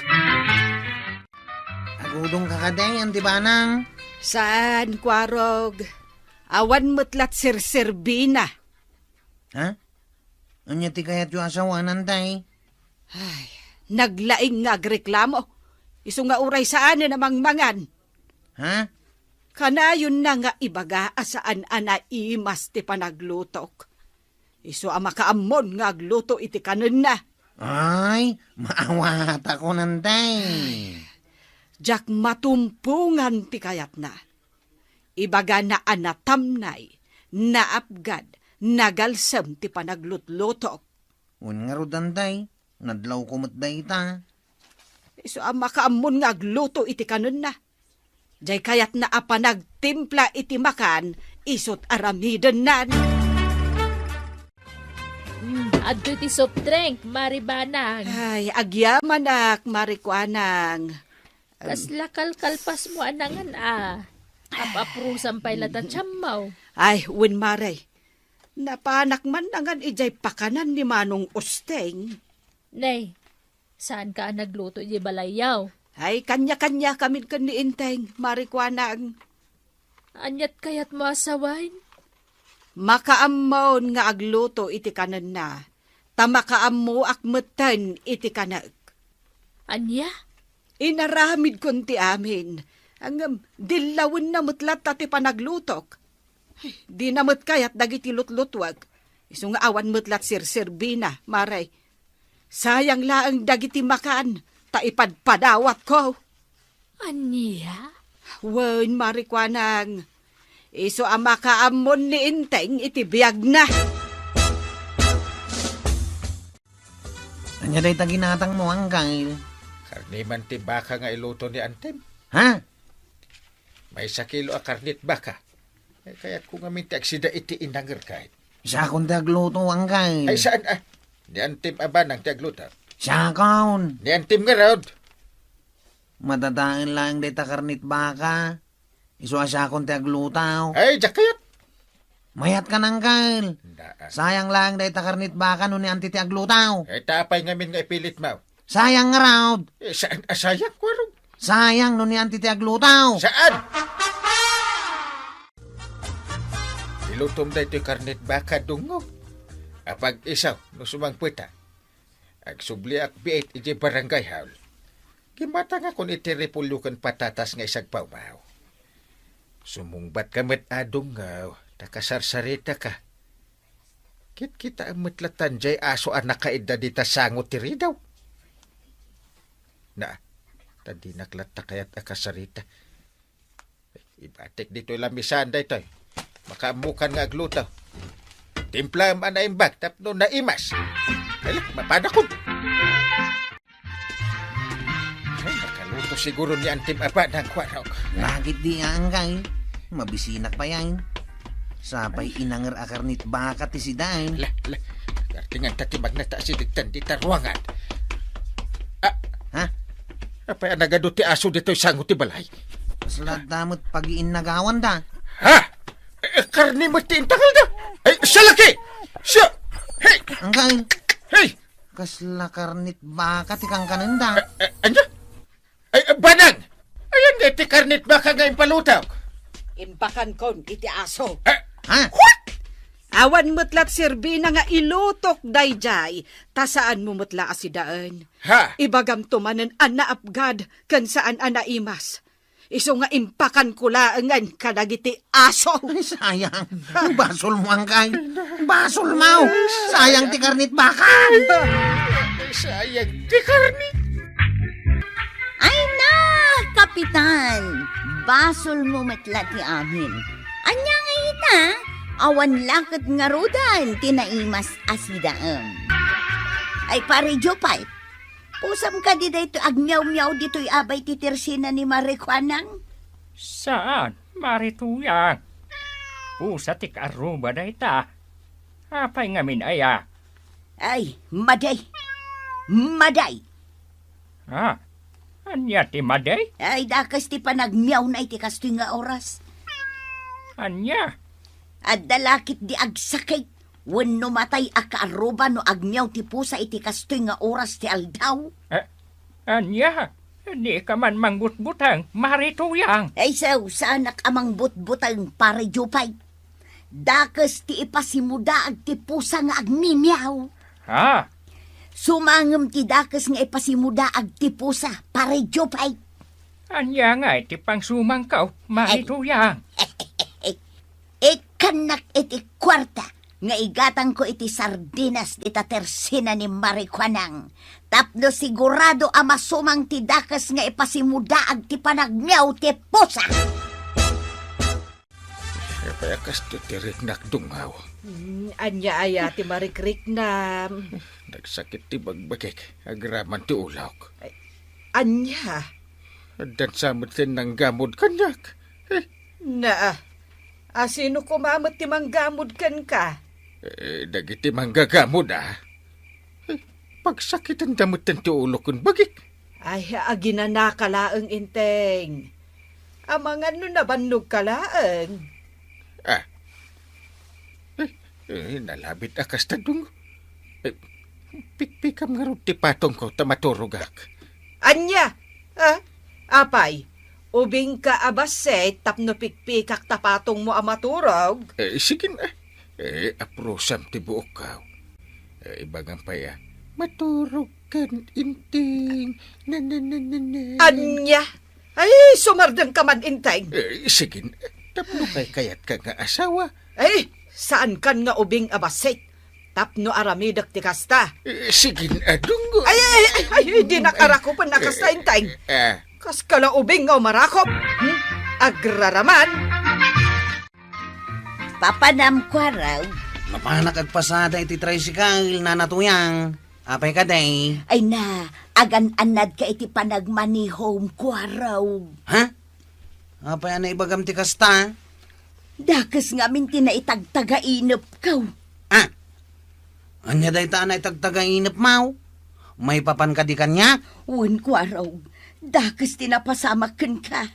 Agudongka kadi, Auntie Banang? Saan, Kuarog. Awan met lat serserbina. Ha? Ania ti kayatyo a sawanan, tay? Ay, naglaing nga agreklamo. Isu nga uray saanen a mangmangan. Ha? Kanayonna nga ibaga a saan a naimas ti panaglutok. Isu a makaammon nga agluto iti kanenna. Ay, maawatakon, Nantay. Diak matumpongan ti kayatna. Ibagana a natamnay, naapgad, nagalsem ti panaglutlutok. Wen ngarud, Nantay, nadlawko met dayta. Isu a makaammon nga agluto iti kanenna. Diay kayatna a panagtimpla iti makan, isut' aramidennan. Hmm, adtoy ti soft drink, Mari Banang. Ay, agyamanak, Mari Kuanang. Kasla kalkalpasmo a nangan a. Ap-aprusam pay la ta tiammo. Ay, wen, Mari. Napanak man nangan idiay pakanan ni Manong Usteng. Nay, saanka a nagluto idiay balayyo? Ay, kanya-kanyakamin ken ni Inteng, Mari Kuanang. Aniat kayatmo a sawen? Makaammon nga agluto iti kanenna, ta makaammoak metten iti kanek. Ania? Inaramidkon ti amin. Ngem dillawenna met latta ti panaglutok. Ay, dina met kayat dagiti lutlutuek. Isu nga awan met lat serserbina, Mari. Sayang laeng dagiti makan, ta ipadpadawatko. Ania? Wen, Mari Kuanang. Isu a makaammon ni Inteng iti biagna. Ania dayta ginatangmo, Angkel? Karne man ti baka nga iluto ni Antem. Ha? Maysa kilo a karnet baka. Ay, kayatko ngamin ti agsida iti inanger kay. Siakon ti agluto, Angkel. Ay, saan, ah? Ni Antem a Banang ti agluto. Siakon. Ni Antem ngarud. Madadael laeng dayta karnet baka. Isu a siakon ti agluto. Ay, diak kayat. Mayat ka, Angkel. Daan. Sayang laeng dayta karnet baka no ni Antem ti agluto. Ay, ta apay ngamin nga ipilitmo? Sayang ngarud. Eh, saan a sayang, Kuarog? Sayang no ni Antem ti agluto. Saan? Ilutom daytoy karnet baka, Dungo. Apag-isu, no sumangpeta. Agsubliak biit idiay barangay hall. Gimmatangakon iti repolyo ken patatas nga isagpawmaw. Sumungbatka met, Dungo, ta kasarsaritaka. Kitkitaem met latta diay aso a nakaidda dita sango ti ridaw. Na, ta dinak latta kayat a kasarita. Ibatik ditoy lamisaan daytoy. Makaammokan nga agluto. Timplaem a naimbag tapno naimas. Hala, mapanakon. Ay, nakaluto siguro ni Antem a Banang, Kuarog. Lagit di, Angkel. Mabisinak pay. Sapay inanger a karnet baka ti sidaen. La, la. Gartingan ta ti magnata asideg tan dita ruangan. Ah. Ha? Apay a nagadu ti aso ditoy sango ti balay? Kasla adda met pagiinnagawanda. Ha? Eh, karne met ti intangalda? Ay, siya laki! Siya! Hey! Angkel. Hey! Kasla karnet baka ti kankanenda. Eh, eh, ania? Ay, Banang! Ayan nga iti karnet baka nga impalutok. Impakankon iti aso. Eh, Ha? What? Awan met lat serbina nga ilutok daydiay, ta saanmo met la a sidaen. Ha? Ibagamto manen a naapgad ken saan a naimas. Isu nga impakanko laengen kadagiti aso. Ay, sayang. Basolmo, Angkel. Basolmo. Sayang ti karnet baka. Sayang ti karne. Ay na, Kapitan! Basolmo met la ti amin. Ania nga ita? Awan la ket ngaruden ti naimas a sidaem. Ay, Pare Jopay, pusam kadi daytoy agmiawmiaw ditoy abay ti tersina ni Mari Kuanang? Saan, Mari Tuyang. Pusa ti kaarruba dayta. Apay ngamin aya? Ay, madi! Madi! Ah, ania ti madi? Ay, dakes ti panagmiawna iti kastoy nga oras. Ania? Adda la ketdi agsakit wenno matay a kaarruba no agmiaw ti pusa iti kastoy nga oras ti aldaw. Eh, ania? Dika man mangbutbuteng, Mari Tuyang. Ay, sao, saanak a mangbutbuteng, Pare Jopay. Dakes ti ipasimudaag ti pusa nga agmimiaw. Ha? Sumangem ti dakes nga ipasimudaag ti pusa, Pare Jopay. Ania nga iti pangsumangko, Mari Tuyang? Ikkannak iti kuarta nga igatangko iti sardinas dita tersina ni Marikuanang, tapno sigurado a masumang ti dakes nga ipasimudaag ti panagmiaw ti pusa. Apay a kasto ti riknak, Dungaw? Hmm, ania aya ti marikriknam? Nagsakit ti bagbagik, agraman ti ulok. Ay, ania? Addan sa met ti nanggamod kaniak. Eh. Naa, a sino koma met ti manggamod kenka? Eh, dagiti manggagamod, a. Eh, pagsakitenda metten ti ulo ken bagik. Ay, aginanaka laeng, Enteng. Amangan no nabannogka laeng. Ah. Eh, eh, nalabit a kasta, Dong. Eh, pikpikam ngarud ti patongko ta maturogak. Ania? Ah? Apay, ubingka a bassit tapno pikpikak ta patongmo a maturog? Eh, sige na. Eh, aprosam ti buokko. Eh, ibagam pay a, maturog kan, Enteng. Na, na, na, na, na. Ania? Ay, sumardengka man, Enteng. Eh, sige na. Tapno kaykayatka nga asawa. Ay, saankan nga ubing a bassit tapno aramidek ti kasta. Eh, sige na, Dong. Ay, ay, ay, ay, dinak arakupen a kasta, Enteng. Eh, eh. Kaskala ubing nga umarakop. Hmm? Agraraman. Papanam, Kuaraw. Mapanak agpasada iti tricycle, Nana Tuyang. Apay kadi? Ay na, agan-annadka iti panagmanihom, Kuaraw. Ha? Apay a naibagam ti kasta? Dakes ngamin ti naitagtagainepko. Ah? Ania dayta a naitagtagainepmo? Maipapan kadi kaniak? Wen, Kuaraw. Dakes ti napasamak kenka.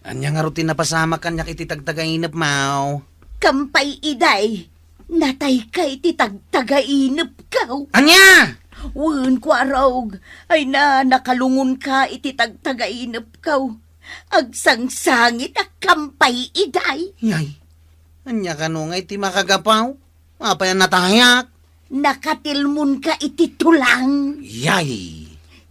Ania ngarud ti napasamak kaniak iti tagtagainepmo? Kampay iday, natayka iti tagtagainepko. Ania? Wen, Kuaraw. Ay na, nakalungonka iti tagtagainepko. Agsangsangit a kampay iday. Yay, ania kano nga iti makagapaw? Apay a natayak? Nakatilmonka iti tulang. Yay!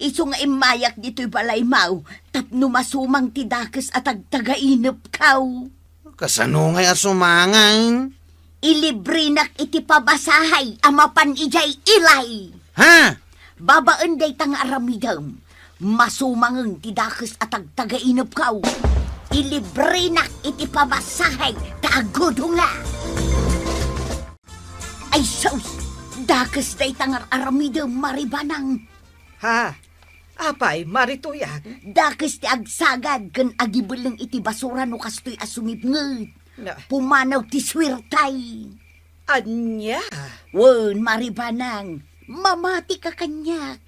Isu nga immayak ditoy balaymo tapno masumang ti dakes a tagtagainepko. Kasano ngay a sumangan? Ilibrenak iti pabasahay a mapan idiay ilay. Ha? Babaen dayta nga aramidem, masumangen ti dakes a tagtagainepko. Ilibrenak iti pabasahay ta agudonga. Ay sus! Dakes dayta nga aramidem, Maribanang. Ha? Apay, Marituyang? Dakes ti agsagad ken agibelleng iti basura no kastoy a sumipnget. Na- Pumanaw ti suertay. Ania? Wen, Maribanang, mamatika kaniak.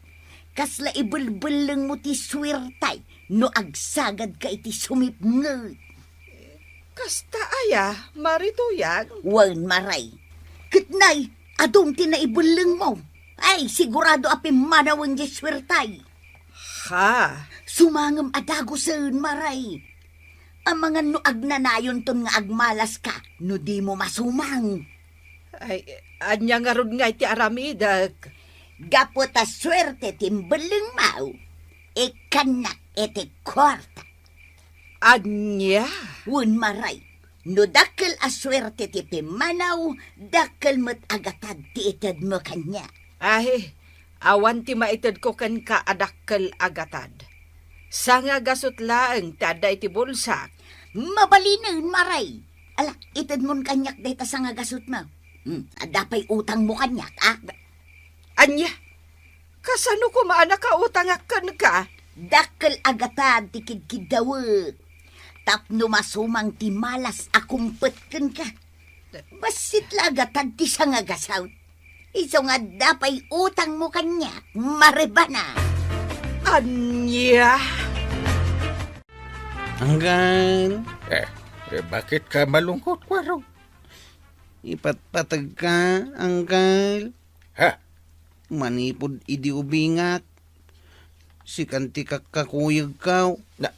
Kasla ibelbellengmo ti suertay no agsagadka iti sumipnget. Kasta aya, Marituyang? Wen, Maray. Ket nay, adun ti naibellengmo. Ay, sigurado a pimmanawen diay suertay. Ha? Sumangem a dagusen, Maray. Amangan no agnanayonton nga agmalaska no dimo masumang. Ay, ania ngarud ngay ti aramidek? Gapu ta suerte ti imbellengmo, ikkannak iti kuarta. Ania? Wen, Maray, no dakkel a suerte ti pimmanaw, dakkel met a gatad ti itedmo kaniak. Ay, awan ti maitedko kenka a dakkel a gatad. Sangagasut laeng ti adda iti bulsak. Mabalinen, Maray. Ala, itedmon kaniak dayta sangagasutmo. Hmm, adda pay utangmo kaniak, a? Ania? Kasano koma a nakautangak kenka? Dakkel a gatad ti kidkiddawek tapno masumang ti malas a kumpet kenka. Bassit la a gatad ti sangagasut. Isu nga adda pay utangmo kaniak, Maribana. Ania? Anggal. Eh, eh, bakit ka malungkot, Kuarog? Ipatpateg ka, Anggal. Ha? Manipud idi ubingak, sikan ti kakkakuyegko. Na-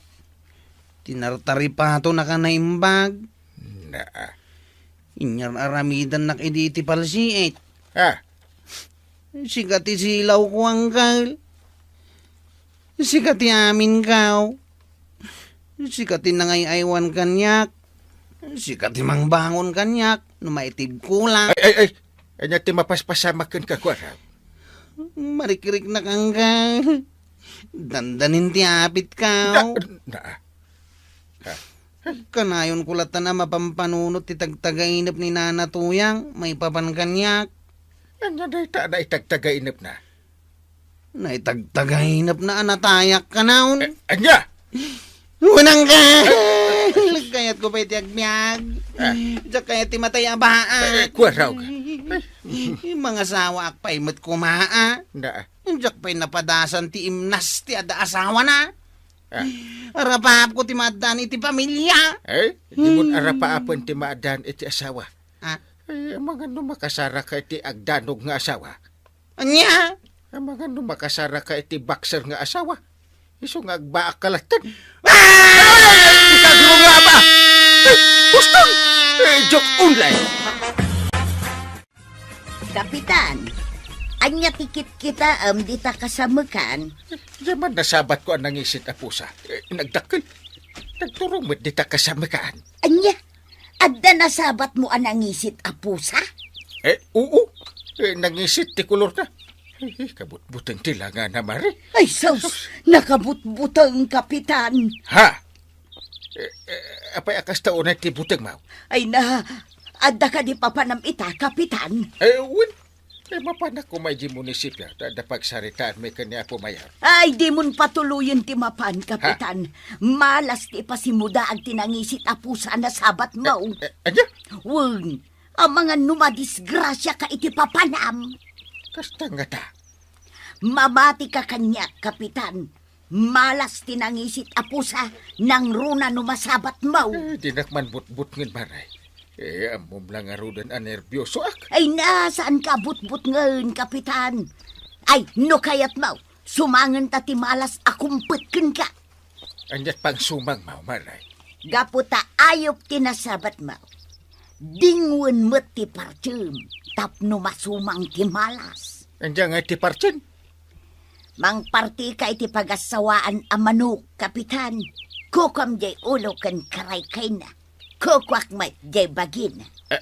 Tinartaripaton a kanaimbag. Na- Inyar-aramidannak idi iti palsiit. Ah. Sika ti silawko, Anggal. Sika ti aminko. Sika ti nangay-aywan kaniak. Sika ti mangbangon kaniak no maitibko la. Ay, ay, ay! Ania ti mapaspasamak kenka, Kuarog? Marikriknak, Angkel. Dandanin ti apitko. Na, na, ha? Kanayonko latta a mapampanunot ti tagtagainep ni Nana Tuyang, maipapan kaniak. Ania dayta a naitagtagainepna? Naitagtagainepna a natayak kanayon. Eh, ania? Unang ka! Kayatko pay ti agbiag. Ah. Diak kayat ti matay a baak. Eh, Kuarog. Mangasawaak pay met koma, a. Na. Diak pay napadasan ti imnas ti adda asawana. Ah. Arapaapko ti maaddaan iti pamilia. Eh, dimon arapaapen ti maaddaan iti asawa. Ah. Eh, amangan no makasaraka iti agdanog nga asawa. Ania? Amangan no makasaraka iti boxer nga asawa. Isu nga agbaak ka latten. Ah! Ay, ay, ay, ay, ikagro nga ama! Eh, Boston! Eh, joke only! Kapitan, ania ti kitkitaem dita kasamekan? Diay man nasabatko a nangisit a pusa. Eh, nagdakkel. Nagturong met dita kasamekan. Ania? Adda nasabatmo a nangisit a pusa? Eh, oo. Eh, nangisit ti kolorna. Eh, eh, kabutbuteng ti langana, Mare. Ay, sus! Nakabutbuteng, Kapitan. Ha? Eh, eh, apay a kasta unay ti butengmo? Ay na, adda kadi papanam ita, Kapitan? Eh, wen. Eh, mapanak koma idiay munisipio, ta adda pagsaritaanmi ken ni Apo Mayor. Ay, dimon patuloyen ti mapan, Ha? Kapitan. Malas ti ipasimudaag ti nangisit a pusa a nasabatmo. Eh, eh, ania? Wen, amangan no madisgrasiaka iti papanam. Kasta ngata? Mamatika kaniak, Kapitan. Malas ti nangisit a pusa, nangruna no masabatmo. Eh, dinak man butbutngen, Mare. Eh, ammom la ngaruden a nerbiosoak. Ay na, saanka a butbutngen, Kapitan. Ay, no kayatmo, sumangenta ti malas a kumpet kenka. Aniat pangsumangmo, Mare? Gapu ta ayup ti nasabatmo, dingwen met ti partiem tapno masumang ti malas. Ania ngay ti partien? Mangpartika iti pagassawaan a manok, Kapitan. Kukuam diay ulo ken karaykayna. Kukuak met diay bagina. Eh,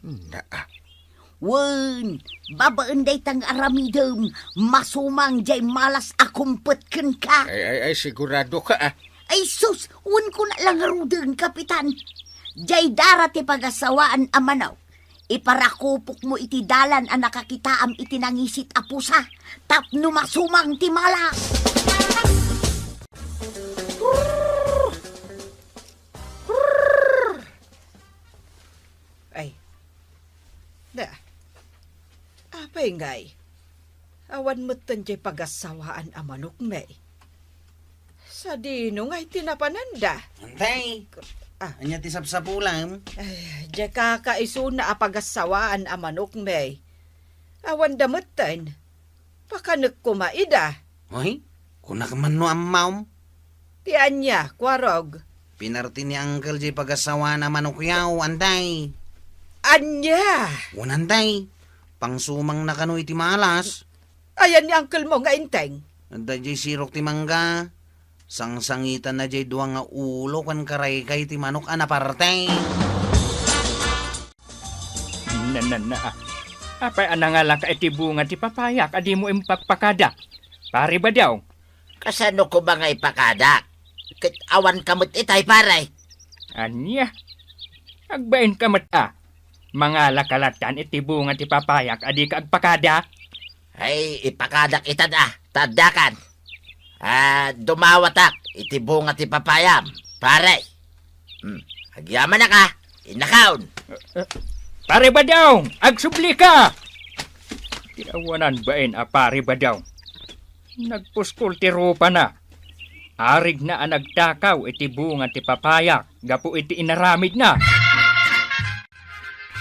naa. Wen, babaen dayta nga aramidem, masumang diay malas a kumpet kenka. Ay, ay, ay, sigurado ka, ah. Ay, sus, wen kuna la ngaruden, Kapitan. Diay dara ti pagassawaan a manok. Iparakupokmo iti dalan a nakakitaam iti nangisit a pusa, tapno masumang ti malas. Ay. Da. Apay ngay? Awan metten diay pagassawaan a manokmi. Sadino ngay ti napananda? Antay! Ah. Ania ti sapsapulam? Ay, diay kakaisuna a pagassawaan a manokmi. Awan da metten. Pakanek koma ida. Ay, kunak man no ammom. Ti ania, Kuarog? Pinarti ni Uncle diay pagassawaan a manokyo, antay. Ania? Wen, antay. Pangsumangna kano iti malas. Ayan ni uncle mo nga inteng? Adda diay sirok ti mangga. Sangsangitanna diay dua nga ulo ken karaykay ti manok a naparte. Nanana, ah. Apay a nangalaka iti bunga ti papayak a dimo impakpakada, Pare Badaw? Kasano koma nga ipakadak? Ket awan ka met itay, pare. Ania? Agbain ka met a. Mangala ka latan iti bunga ti papayak a dika agpakada? Ay, ipakadak ita da. Ta addakan. Ah, dumawatak iti bunga ti papayam, pare. Hmm, agyamanak a. Innakaon. Eh, eh, Pare Badong, agsubli ka! Ti awanan bain a Pare Badong. Nagpuskol ti rupana. Arigna a nagtakaw iti bunga ti papaya gapu iti inaramidna.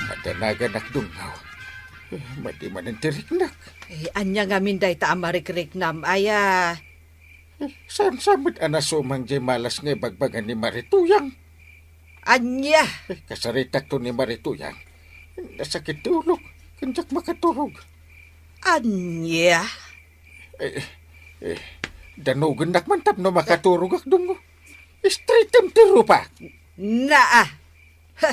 Madanaganak, Dungngaw. Eh, madi manen ti riknak. Eh, ania ngamin dayta a marikriknam, aya? Eh, saan sa met a nasumang diay malas nga ibagbaga ni Marituyang? Ania? Eh, kasaritakto ni Marituyang. Nasakit ti ulok, ken diak makaturog. Ania? Eh, eh, danogennak man tapno makaturogak, Dungngaw. Istritem ti rupak. Naa, Ha?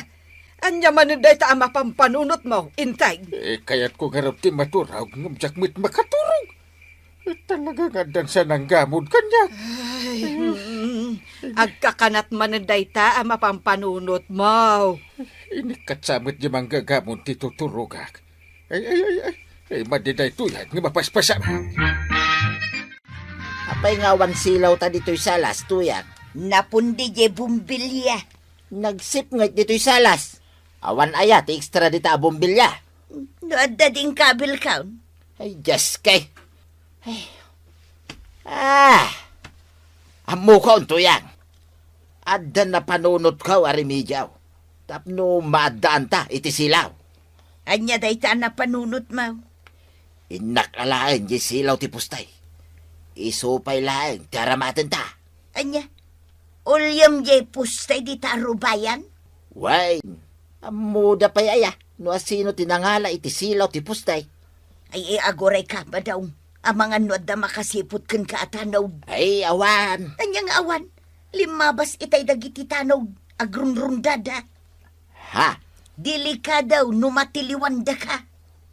Ania manen dayta a mapampanunotmo, Integ? Eh, kayatko ngarud ti maturog, ngem diak met makaturog. Eh, talaga nga addan sananggamon kaniak. Ay, mm, agkakanat manen dayta a mapampanunotmo. Inikkat sa met di manggagamon ti tuturogak. Ay, ay, ay, ay. Ay, madi daytoy, nga mapaspasamak. Apay nga awan silaw ta ditoy salas, Tuyang? Napundi diay bombilya. Nagsipnget ditoy salas. Awan aya ti extra dita a bombilya? No adda din kabilkaw. Ay, Diyos kay. Ay. Ah! Ammokon, Tuyang. Adda napanunotko a remedyo tapno maaddaanta iti silaw. Ania dayta a napanunotmo? Innak alaen diay silaw ti postay. Isu pay laeng ti aramatenta. Ania? Uliam diay postay dita a rubayan? Wen, ammoda pay aya no asino ti nangala iti silaw ti postay. Ay, ay, agurayka, Badaw. Amangan no adda makasiput kenka a tanod. Ay, awan. Ania nga awan? Limmabas itay dagiti tanod. Agrunrundada. Ha? Delikado no matiliwandaka.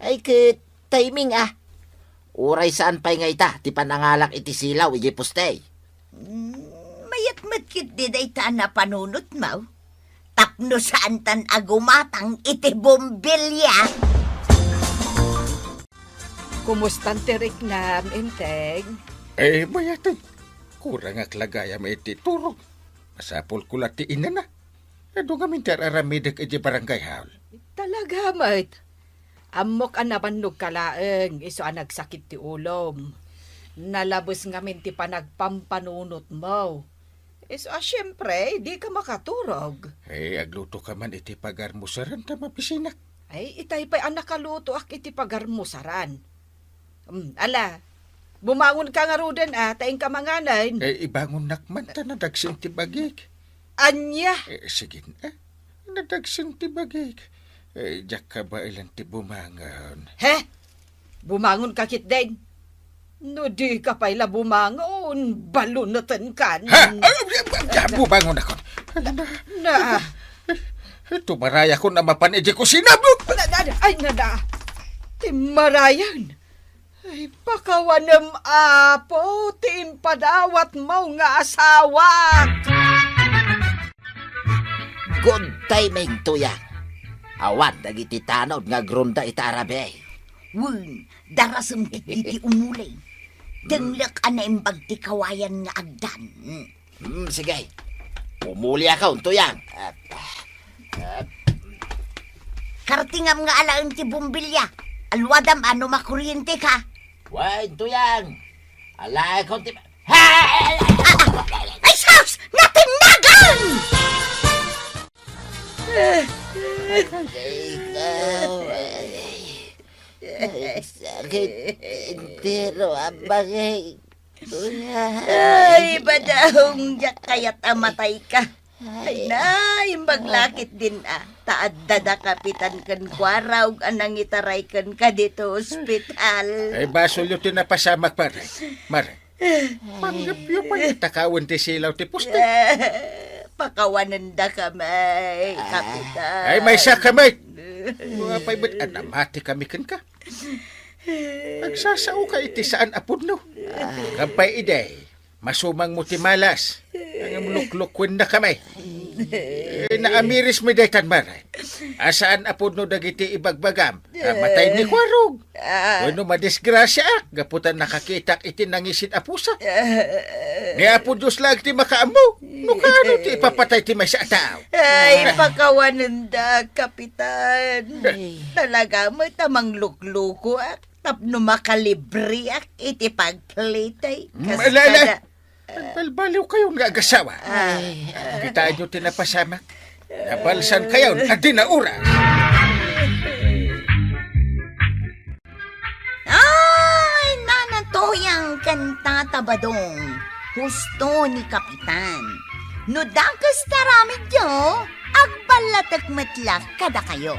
Ay, ket timing, a. Uray saan pay nga ita ti panangalak iti silaw idiay postay. Mm, mayat met ketdi dayta a napanunotmo. Tapno saantan a gumatang iti bombilya. Kumustan ti riknam, Integ? Eh, mayat. Kurangak la gayam iti turog. Masapulko la ti inana. Adu ngamin ti ar-aramidek iti barangay hall. Talaga met. Ammok a nabannogka laeng, isu a nagsakit ti ulom. Nalabes ngamin ti panagpampanunotmo. Isu a, siempre, dika makaturog. Eh, aglutoka man iti pagarmusaran ta mabisinak. Ay, itay pay a nakalutoak iti pagarmusaran. Hmm, ala, bumangonka ngaruden, a, ta inka manganen. Eh, ibangonnak man ta nadagsen ti bagik. Ania? Eh, sige, a. Nadagsen ti bagik. Eh, diak kabaelan ti bumangon. He? Bumangonka ketdin? No dika pay la bumangon, balunetenkan. Ha? Ay, ay, ay, ay, bumangonakon. Na. Tumarayakon a mapan idiay kusina. Na, na, na, ay, na, na. Ti marayan. Ay, pakawanem, Apo, ti impadawatmo nga asawak. Good timing, Tuyang. Awan dagiti tanod nga agrunda ita a rabii. Wen, darasem ketdi ti umuli. Denglek a naimbag ti kawayan nga agdan. Hmm, sige. Umuliakon, Tuyang. Kartingam nga alaen ti bombilya. Aluadam a no makurienteka. Wen, Tuyang. Alaekon ti, ha! Ah, ah, ay, sus! Natinnagan! Ikaw, ay. Ay, sakit. Entero a bagay. Ay, Badaw, diak kayat a matayka. Ay, na, imbag la ketdin, a. Ta adda da Kapitan ken Kuarog a nangitaray kenka ditoy ospital. Ay, basolyo ti napasamak, pare. Mare, panggepyo pay takawen ti silaw ti poste. Pakawanendakami, Kapitan. Ay, maysakami. Apay met a namati kami kenka. Agsasaoka iti saan a pudno. Kampay idi, masumangmo ti malas. Ngem luklukkuennakami. Eh, naamirismi daytan, mare. A saan a pudno dagiti ibagbagam. A matay ni Kuarog. Wenno madisgrasiaak gapu ta nakakitak iti nangisit a pusa. Ni Apo Dios laeng ti makaammo no kaano ti ipapatay ti maysa a tao. Ay, pakawanendak, Kapitan. Talaga met a mangluklukoak tapno makalibreak iti pagplitay. Mm, ala, ala. Balbaliwkayon nga agasawa. Ay. Kitaenyo ti napasamak. Nabalsankayon a di na oras. Ay, Nana Tuyang ken Tata Badong, husto ni Kapitan. No dakes ti aramidyo, agballatek met la kadakayo.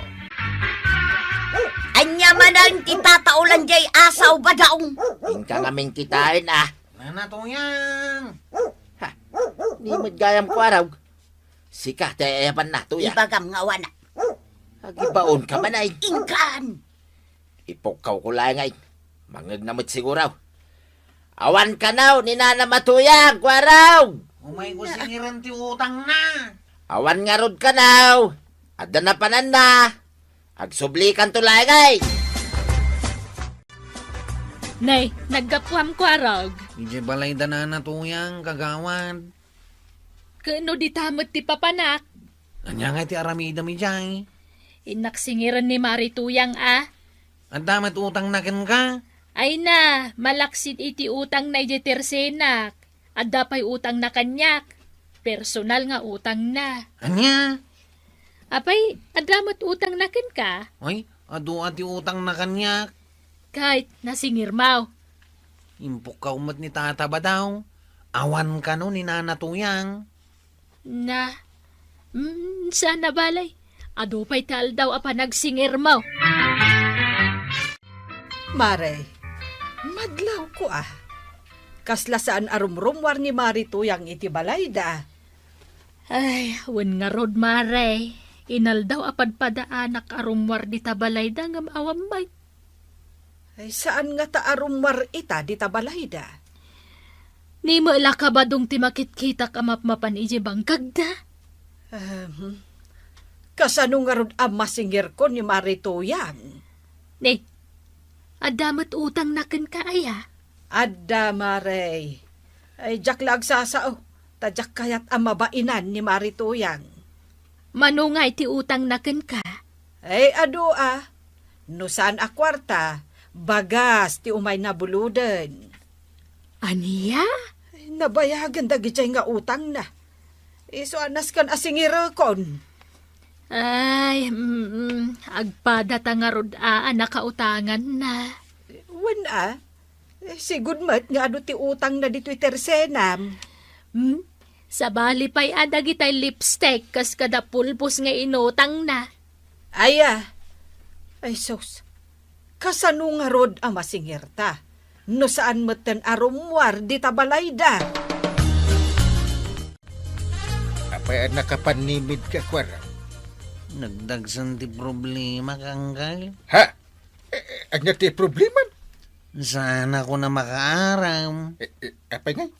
Ania manen ti tataolan diay asaw, Badong? Inka ngamin kitaen, a. Nana Tuyang! Ha? Ni met gayam Kuarog. Sika ti ayabanna, Tuyang. Ibagam nga awan. Agibaonka man, ay. Inkan! Ipukkawko laeng, ay. Mangngegna met siguro. Awan kanaw ni Nanam a Tuyang, Kuarog! Umayko singiren ti utangna. Awan ngarud kanaw. Adda napananna. Agsublikanto laeng, ay. Nay, naggapuam, Kuarog. Idiay balay da Nana Tuyang, kagawad. Ket no dita met ti papanak? Ania ngay ti aramidem idiay? Innak singiren ni Mari Tuyang a. Adda met utangna kenka? Ay na, malaksid iti utangna idiay tersenak. Adda pay utangna kaniak. Personal nga utangna. Ania? Apay, adda met utangna kenka? Ay, adu a ti utangna kaniak. Ket nasingirmaw. Impukkaw met ni Tata Badaw. Awan kano ni Nana Tuyang. Na, mm, saan a balay. Adu pay ti aldaw a panagsingirmaw. Mare, madlawko a. Kasla saan a rumrummuar ni Mari Tuyang iti balayda. Ay, wen ngarud, Mare. Inaldaw a padpadaanak a rummuar dita balayda ngem awan met. Ay, saan ngata a rummuar ita dita balayda? Ni met la Kabadong ti makitkitak a mapmapan idiay bangkagda. Ahem. Kasano ngarud a masingirko ni Mari Tuyang? Ni, adda met utangna kenka aya? Adda, Mare. Ay, diak la agsasao, ta diak kayat a mabainan ni Mari Tuyang. Mano ngay ti utangna kenka? Ay, adu a. No saan a kuarta, bagas ti umayna buloden. Ania? Ay, nabayagen dagidiay nga utangna. Isu a nasken a singirekon. Ay, mm, agpadata ngarud a, a nakautanganna. Wen a, eh, sigud met nga adu ti utangna ditoy tersenam. Hmm? Sabali pay a dagitay lipstick kas kada pulbos nga inutangna. Aya. Ay sus. Kasano ngarud a masingirta? No saan metten a rummuar dita balayda. Apay a nakapannimidka, Kuarog? Nagdagsen ti problema, Uncle. Ha? Eh, eh, ania ti problema? Saanakon a makaaram. Eh, eh, apay ngay?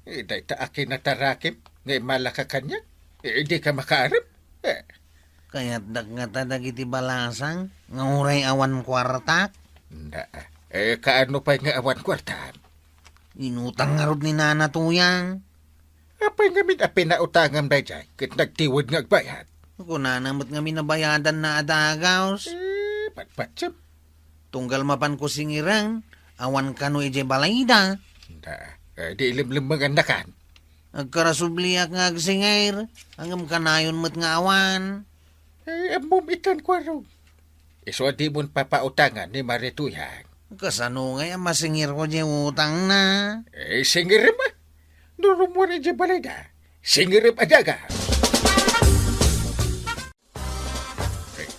Eh, dayta a kinatarakim nga immalaka kaniak? Eh, dika makaaram? Eh. Kayatdak ngata dagiti balasang nga uray awan kuartak? Na, eh, kaano pay nga awan kuartam? Inutang ngarud ni Nana Tuyang. Apay ngamin a pinautangam daydiay ket nagtiwed nga agbayad? Kunana met ngamin a bayadanna a dagaus. Eh, patpatsem. Tunggal mapanko singiren, awan kano idiay balayda. Da, eh, di ilimlimmengannakan. Agkarasubliak nga agsingir, ngem kanayon met nga awan. Eh, ammom itan, Kuarog. Isu a dimon papautangan ni Mari Tuyang. Kasano ngay a masingirko diay utangna? Eh, singirem a. No rummuar idiay balayda, singirem a daga. Eh,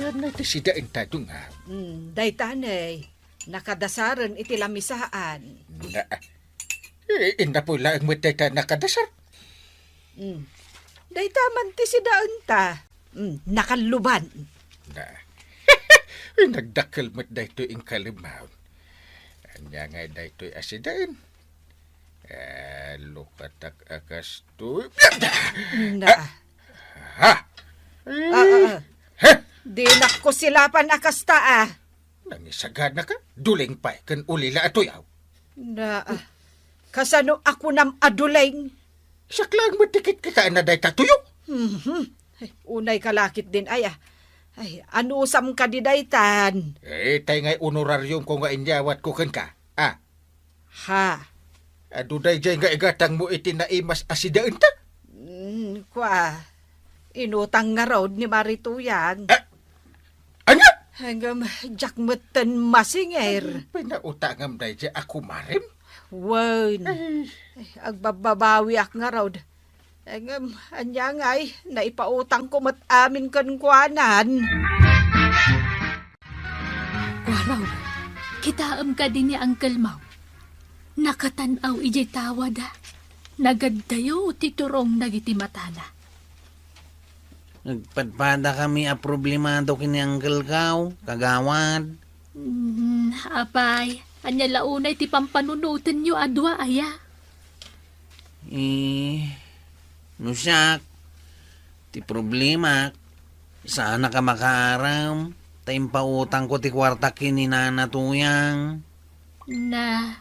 ania ti sidaenta, Dungag? Hmm, dayta ne. Nakadasaren iti lamisaan. Na, eh, innapoy laeng met dayta nakadasar. Hmm. Dayta man ti sidaenta. Hmm, nakalluban. Na. Ay, nagdakkel met daytoy, Uncle Maun. Ania ngay daytoy a sidaen? Eh, lukatak a kastoy. Na. Ha? Ah, ah, ah. Ha? Dinak ko silapan a kasta, ah. Nangisaganaka, duleng pay ken ulila a tuyaw. Na, ah, kasano a kunam a duleng? Siak laeng met ti kitkitaenna dayta tuyo. Mhm. Ay, unay ka lakit din, ay, ah. Ay, anusam kadi daytan? Eh, tay ngay honorarium ko nga inyawatko kenka. Ah, Ha? Adu daydiay nga igatangmo iti naimas a sidaenta? Mm, kua, inutang ngarud ni Mari Tuyang. Ah, ania? Ngem, diak metten masingir. Pinautangam daydiay a kumarem? Wen. Ay. Ay, agbabbabawiak ngarud. Ngem, ania ngay, naipautangko met amin kenkuanan. Kuarog, kitaem kadi ni Uncle Mau? Nakatan-aw idiay tawada. Nagaddayo ti turong dagiti matana. Nagpadpadakami a problemado ken ni Uncle Kao, kagawad. Hmm, apay, ania la unay ti pampanunotenyo a dua aya? Eh, no siak, ti problemak, saannak a makaaram, ta impautangko ti kuartak ken ni Nana Tuyang. Na,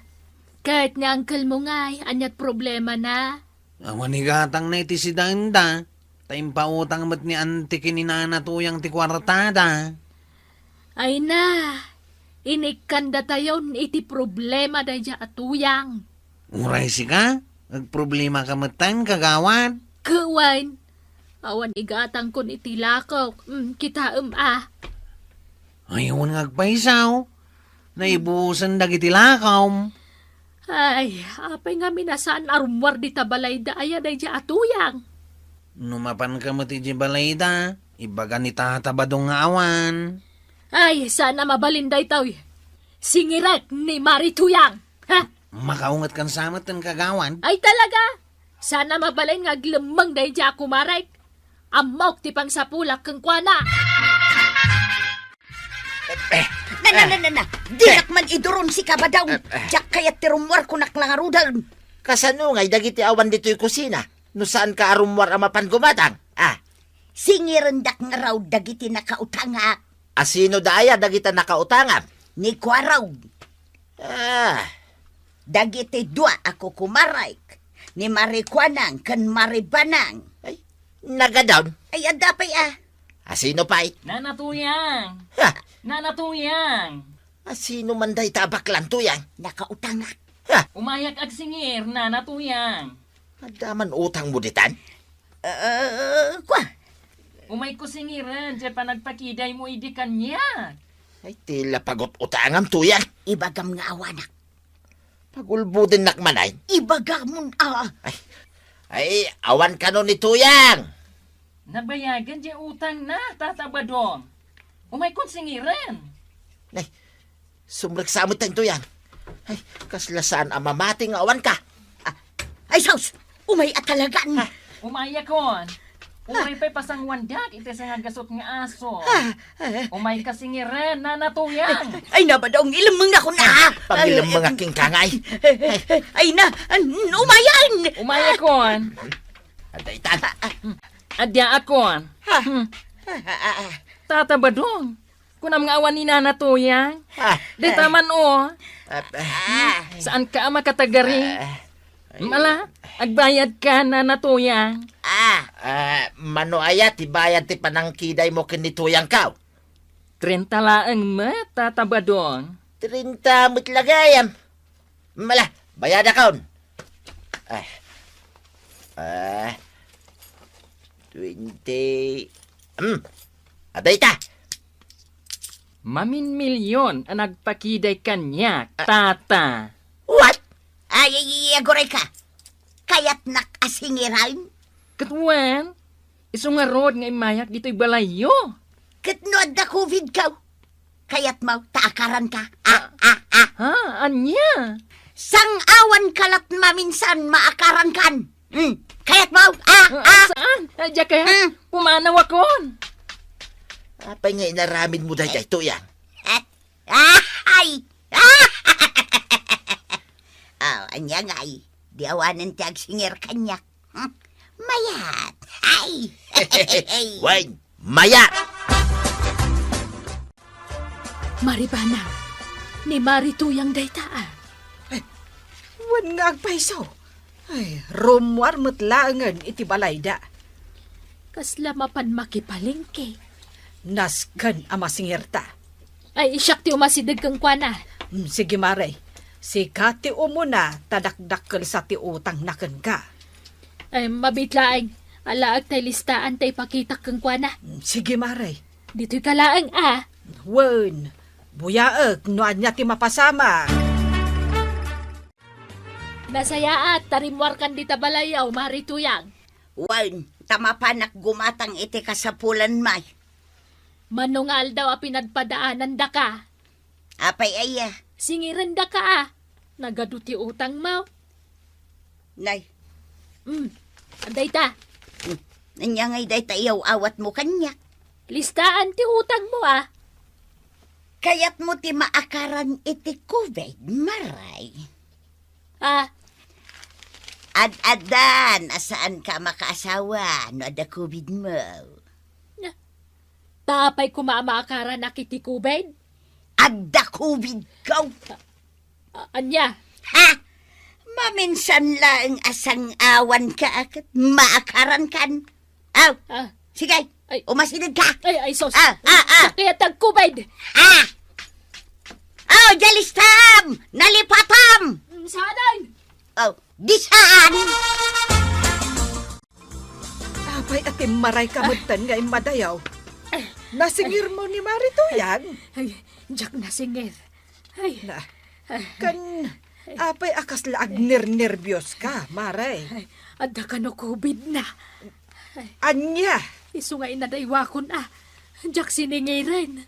ket ni uncle mo ngay, ania't problemana? Awan igatangna iti sidaenda, ta impautang met ni Auntie ken ni Nana Tuyang ti kuartada. Ay na, inikkandatayon iti problema daydiay a Tuyang. Uray sika, agproblemaka metten, kagawad. Ket wen, awan igatangkon iti lakok, mm, kitaem a. Ay, awan nga agpayso. Naibusen dagiti lakom. Ay, apay ngamin a saan a rummuar dita balayda aya daydiay a Tuyang? No mapanka met idiay balayda, ibaga ni Tata Badong nga awan. Ay, saan a mabalin daytoy. Singirek ni Mari Tuyang. Ha? Makaungetkan sa metten, kagawad. Ay, talaga? Saan a mabalin nga aglemmeng daydiay a kumarek. Ammok ti pangsapulak kenkuana. Eh, Na, na, eh, na, na, na. Dinak man iduron si Kabadaw. Eh, eh. Diak kayat ti rummuar, kunak la ngaruden. Kasano ngay dagiti awan ditoy kusina? No saanka a rummuar a mapan gumatang? Ah. Singirendak ngarud dagiti nakautangak. Asino da aya dagita nakautangam? Ni Kuarog. Ah. Dagiti dua a kukumarek, ni Mari Kuanang ken Mari Banang. Ay, nagadon? Ay, adda pay a. Asino pay? Nana Tuyang! Ha? Nana Tuyang! Asino man dayta a baklan, Tuyang? Nakautangak. Ha? Umayak agsingir, Nana Tuyang. Adda man utangmo ditan? Eh, kua? Umayko singiren, diay panagpakidaymo idi kaniak. Ay, ti la pagut-utangam, Tuyang. Ibagam nga awanak. Pagulbodennak manen. Ibagamon a. Ay, ay, awan kano ni Tuyang. Nabayagen diay utangna, Tata Badong. Umaykon singiren. Nay, sumreksa met tayo, Tuyang. Ay, kasla saan a mamati nga awan ka. Ah, ay, sus! Umay a talagan. Ah. Umayakon. Uray pay pasanguandak iti sangagasut nga aso. Ah, ah. Umayka singiren, Nana Tuyang. Ay, na, Badong, ilemmengakon a. Pagilemmengak kenka ngay. Ay na, an-, umayan. Umayakon. Adda itan. Adda akon. Ah. Hmm. Ah, ah, ah. Tata Badong, kunam nga awan ni Nana Tuyang. Ah. Dayta man, o. Ah, ah. Saanka a makatagari? Ah. Mala, agbayadka, Nana Tuyang. Ah. Ah, mano aya ti bayad ti panangkidaymo ken ni Tuyangko? Trenta laeng met, Tata Badong. Trenta met la gayam. Mala, bayadakon. Ah. Ah. Twenty. Hmm. Adda ita. Maminmilion a nagpakiday kaniak, Ah. Tata. What? Ay, ay, ay, aguray ka. Kayatnak a singiren? Ket wen, isu ngarud nga immayak ditoy balayyo. Ket no adda covid ka, kayatmo ta akaranka? Ah, ah, ah. Ha? Ania? Sang-awanka lat maminsan maakarankan. Hmm, kayatmo? Ah, Ah, ah. Saan? Ah, diak kayat. Hmm. Pumanawakon. Apay nga inaramidmo daydiay, Tuyang? Ah, ah, ay. Ah. Oh, ania ngay? Di awanen ti agsingir kaniak. Hmm? Mayat. Ay. Wen, mayat. Mari Banang, ni Mari Tuyang dayta, a. Ay, wen nga agpayso. Ay, rummuar met laengen iti balayda. Kasla mapan makipalengke. Nasken a masingirta. Ay, siak ti umasideg kenkuana. Mm, sige, Mare. Sika ti umuna ta dakdakkelsa ti utangna kenka. Ay, mabiit laeng. Alaek tay listaan ta ipakitak kenkuana. Mm, sige, Mare. Ditoyka laeng, a. Wen, buyaek no ania ti mapasama. Nasayaat ta rimmuarkan dita balayyo, Mari Tuyang. Wen, ta mapanak gumatang iti kasapulan, may. Mano nga aldaw a pinadpadaanandaka? Apay aya? Singirendaka, a. Nagadu ti utangmo. Nay. Mm. Adda ita. Mm. Ania ngay dayta iyaw-awatmo kaniak? Listaan ti utangmo, a. Kayatmo ti maakaran iti COVID, Maray? A. Ad-adda a saanka a makaasawa no adda COVID mo. Na, ta apay koma a maakaranak iti COVID? Adda COVID ka. A-, ania? Ha? Maminsan laeng a sang-awanka ket maakarankan. Aw, a, sige, umasidegka. Ay, ay, sus. A, a, a. Sakit ang COVID. A! Aw, diay listam! Nalipatam! Mm, saan? Aw, di saan? Apay a timmaray ka metten nga immadayaw? Nasingirmo ni Mari Tuyang? Ay, diak nasingir. Ay. Na, kan, apay a kasla agnernerbios ka, Mari? Ay, adda kano COVID na. Ania? Isu nga inadaywakon a, diak siningiren.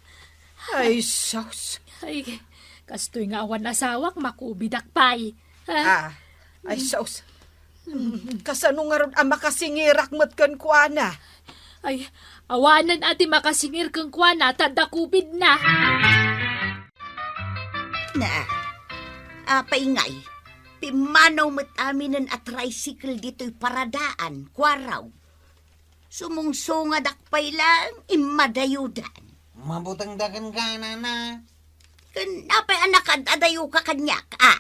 Ay, sus. Ay, kastoy nga awan asawak, makubidak pay. Ha? A, ay, sus. Kasano ngarud a makasingirak met kenkuana? Ay, awanen a ti makasingir kenkuana ta adda COVID na. Na, apay ngay, pimmanaw met aminen a tricycle ditoy paradaan, kuaraw. Sumungsungadak pay laeng, immadayodan. Mabutengda kenka, nana. Ken apay a nakaad-adayoka kaniak, a?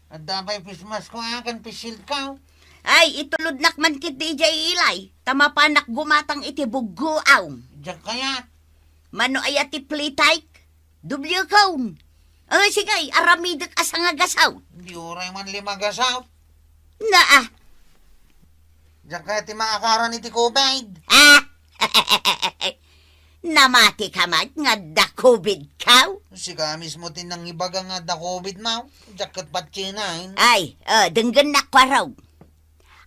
Adda pay face mask ko, a, ken face shield ko. Ay, itulodnak man ketdi idiay ilay, ta mapanak gumatang iti buggoam. Diak kayat. Mano aya ti play tight? Doble cone. Ay, sige, aramidek a sangagasawt. Di uray man lima gasawt. Na, a. Diak kayat ti maakaran iti COVID. A? Namati ka met nga adda COVID ka? Sika mismo ti nangibaga nga adda COVID, maw. Diak ket patsienan. Ay, a, denggennak, kuaraw.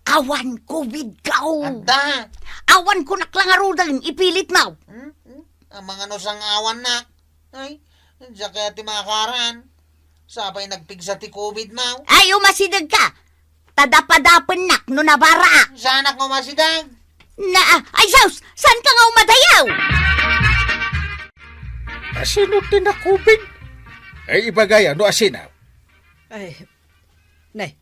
Awan COVID ka. Adda. Awan kunak la ngaruden, ipilit, maw. Hmm? Hmm? Amangan no sang-awannak. Ay, diak kayat ti maakaran. Sapay nagpigsa ti COVID, maw. Ay, umasidegka. Ta dapadapennak no nabaraak. Saanak nga umasideg. Na, ay, sus! Saanka nga umadayaw? Asino ti na-COVID? Ay, ibagaya no asino. Ay, nay,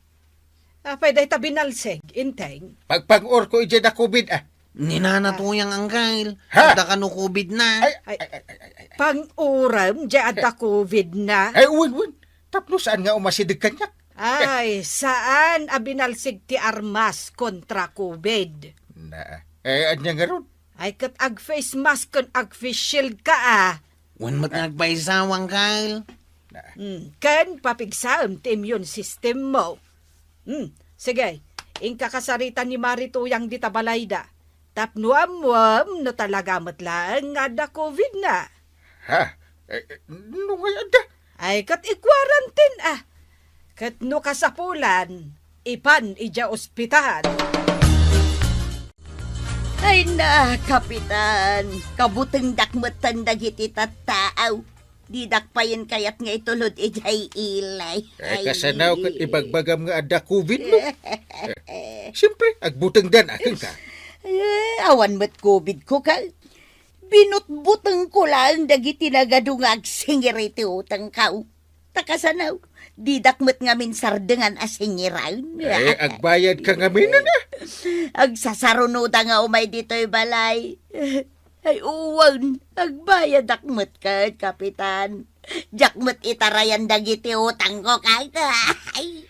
apay dayta binalsig, Enteng? Pagpang-orko idiay na-COVID, a. Ni Nana Tuyang, Angkel. Ha? Adda kano COVID na. Ay, ay, ay, ay, ay. Pang-orem, diay adda COVID na. Ay, wen, wen. Tapno saan nga umasideg kaniak? Ay, saan a binalsig ti armas kontra COVID? Na, eh, ania ngarud? Ay, ket ag-face mask ken ag-face shield ka, a. Wen met nga agpaysaw, Angkel. Na. Hmm, ken papigsaem ti immune system mo. Hmm, sige, inka kasarita ni Mari Tuyang dita balayda. Tapno ammuem no talaga met laeng nga adda COVID na. Ha? Eh, eh, no ngay adda? Ay, ket i-quarantine, a. Ket no kasapulan, ipan idiay ospital. Ay na, Kapitan, kabutengdak metten dagiti tattaaw. Didak payen kayat nga itulod idiay ilay. Ay, kasano ket ibagbagam nga adda COVID, no? Eh, siempre, agbutengdan a kenka. Eh, awan met COVID ko, ka. Binutbutengko laeng dagiti nagadu nga agsingir iti utangko. Ta kasano, didak met ngamin sardengan a singiran. Eh, agbayadka ngamin, a. Agsasarunoda nga umay ditoy balay. Ay, uwan, agbayadak met ket, Kapitan. Diak met itarayan dagiti utangko, ket, ay.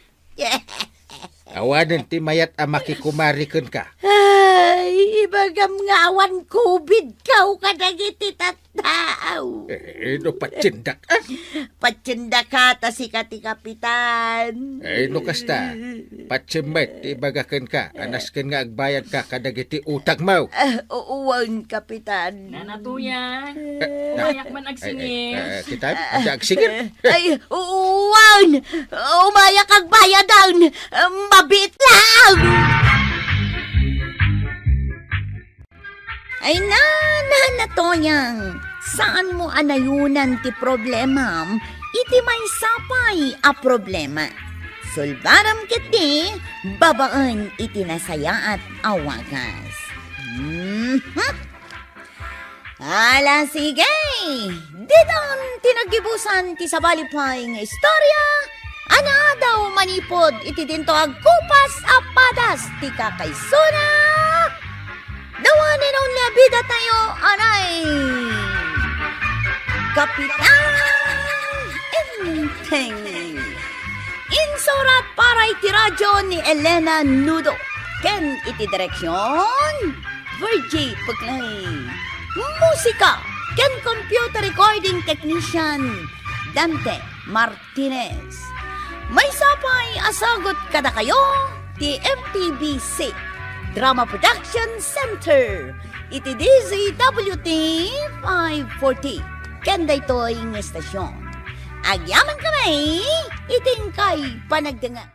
Awanen ti mayat a makikumari kenka. Ay, ibagam nga awan COVID ka kadagiti tattaaw. Eh, no patiendak, a? Patiendaka ta sika ti kapitan. Eh, no kasta, patien met ti ibaga kenka, a nasken nga agbayadka kadagiti utangmo. Ah, uwan, kapitan. Nana Tuyang, eh, umayak man agsingir. Eh, eh, kita, ata agsingir. Ay, uwan! Umayak agbayadan! Mabiit lang! Ay na, Nana Tuyang, saanmo a nayunan ti problemam iti maysa pay a problema. Sulbaram ketdi babaen iti nasayaat a wagas. Mhm. Ala, sige! Ditan ti naggibusan ti sabali pay nga istorya a naadaw manipud iti dinto agkupas a padas ti kakaisuna. The one and only a bidatayo, anay, Kapitan Enteng. Insurat para iti radyo ni Elena Nudo ken iti direksyon, Virgie Puglay. Musika ken computer recording technician, Dante Martinez. Maysa pay a sagut kadakayo ti M P B C Drama Production Center iti D Z W T five forty. Ken daytoy nga estasyon, agyamankami iti inkay panagdengngeg.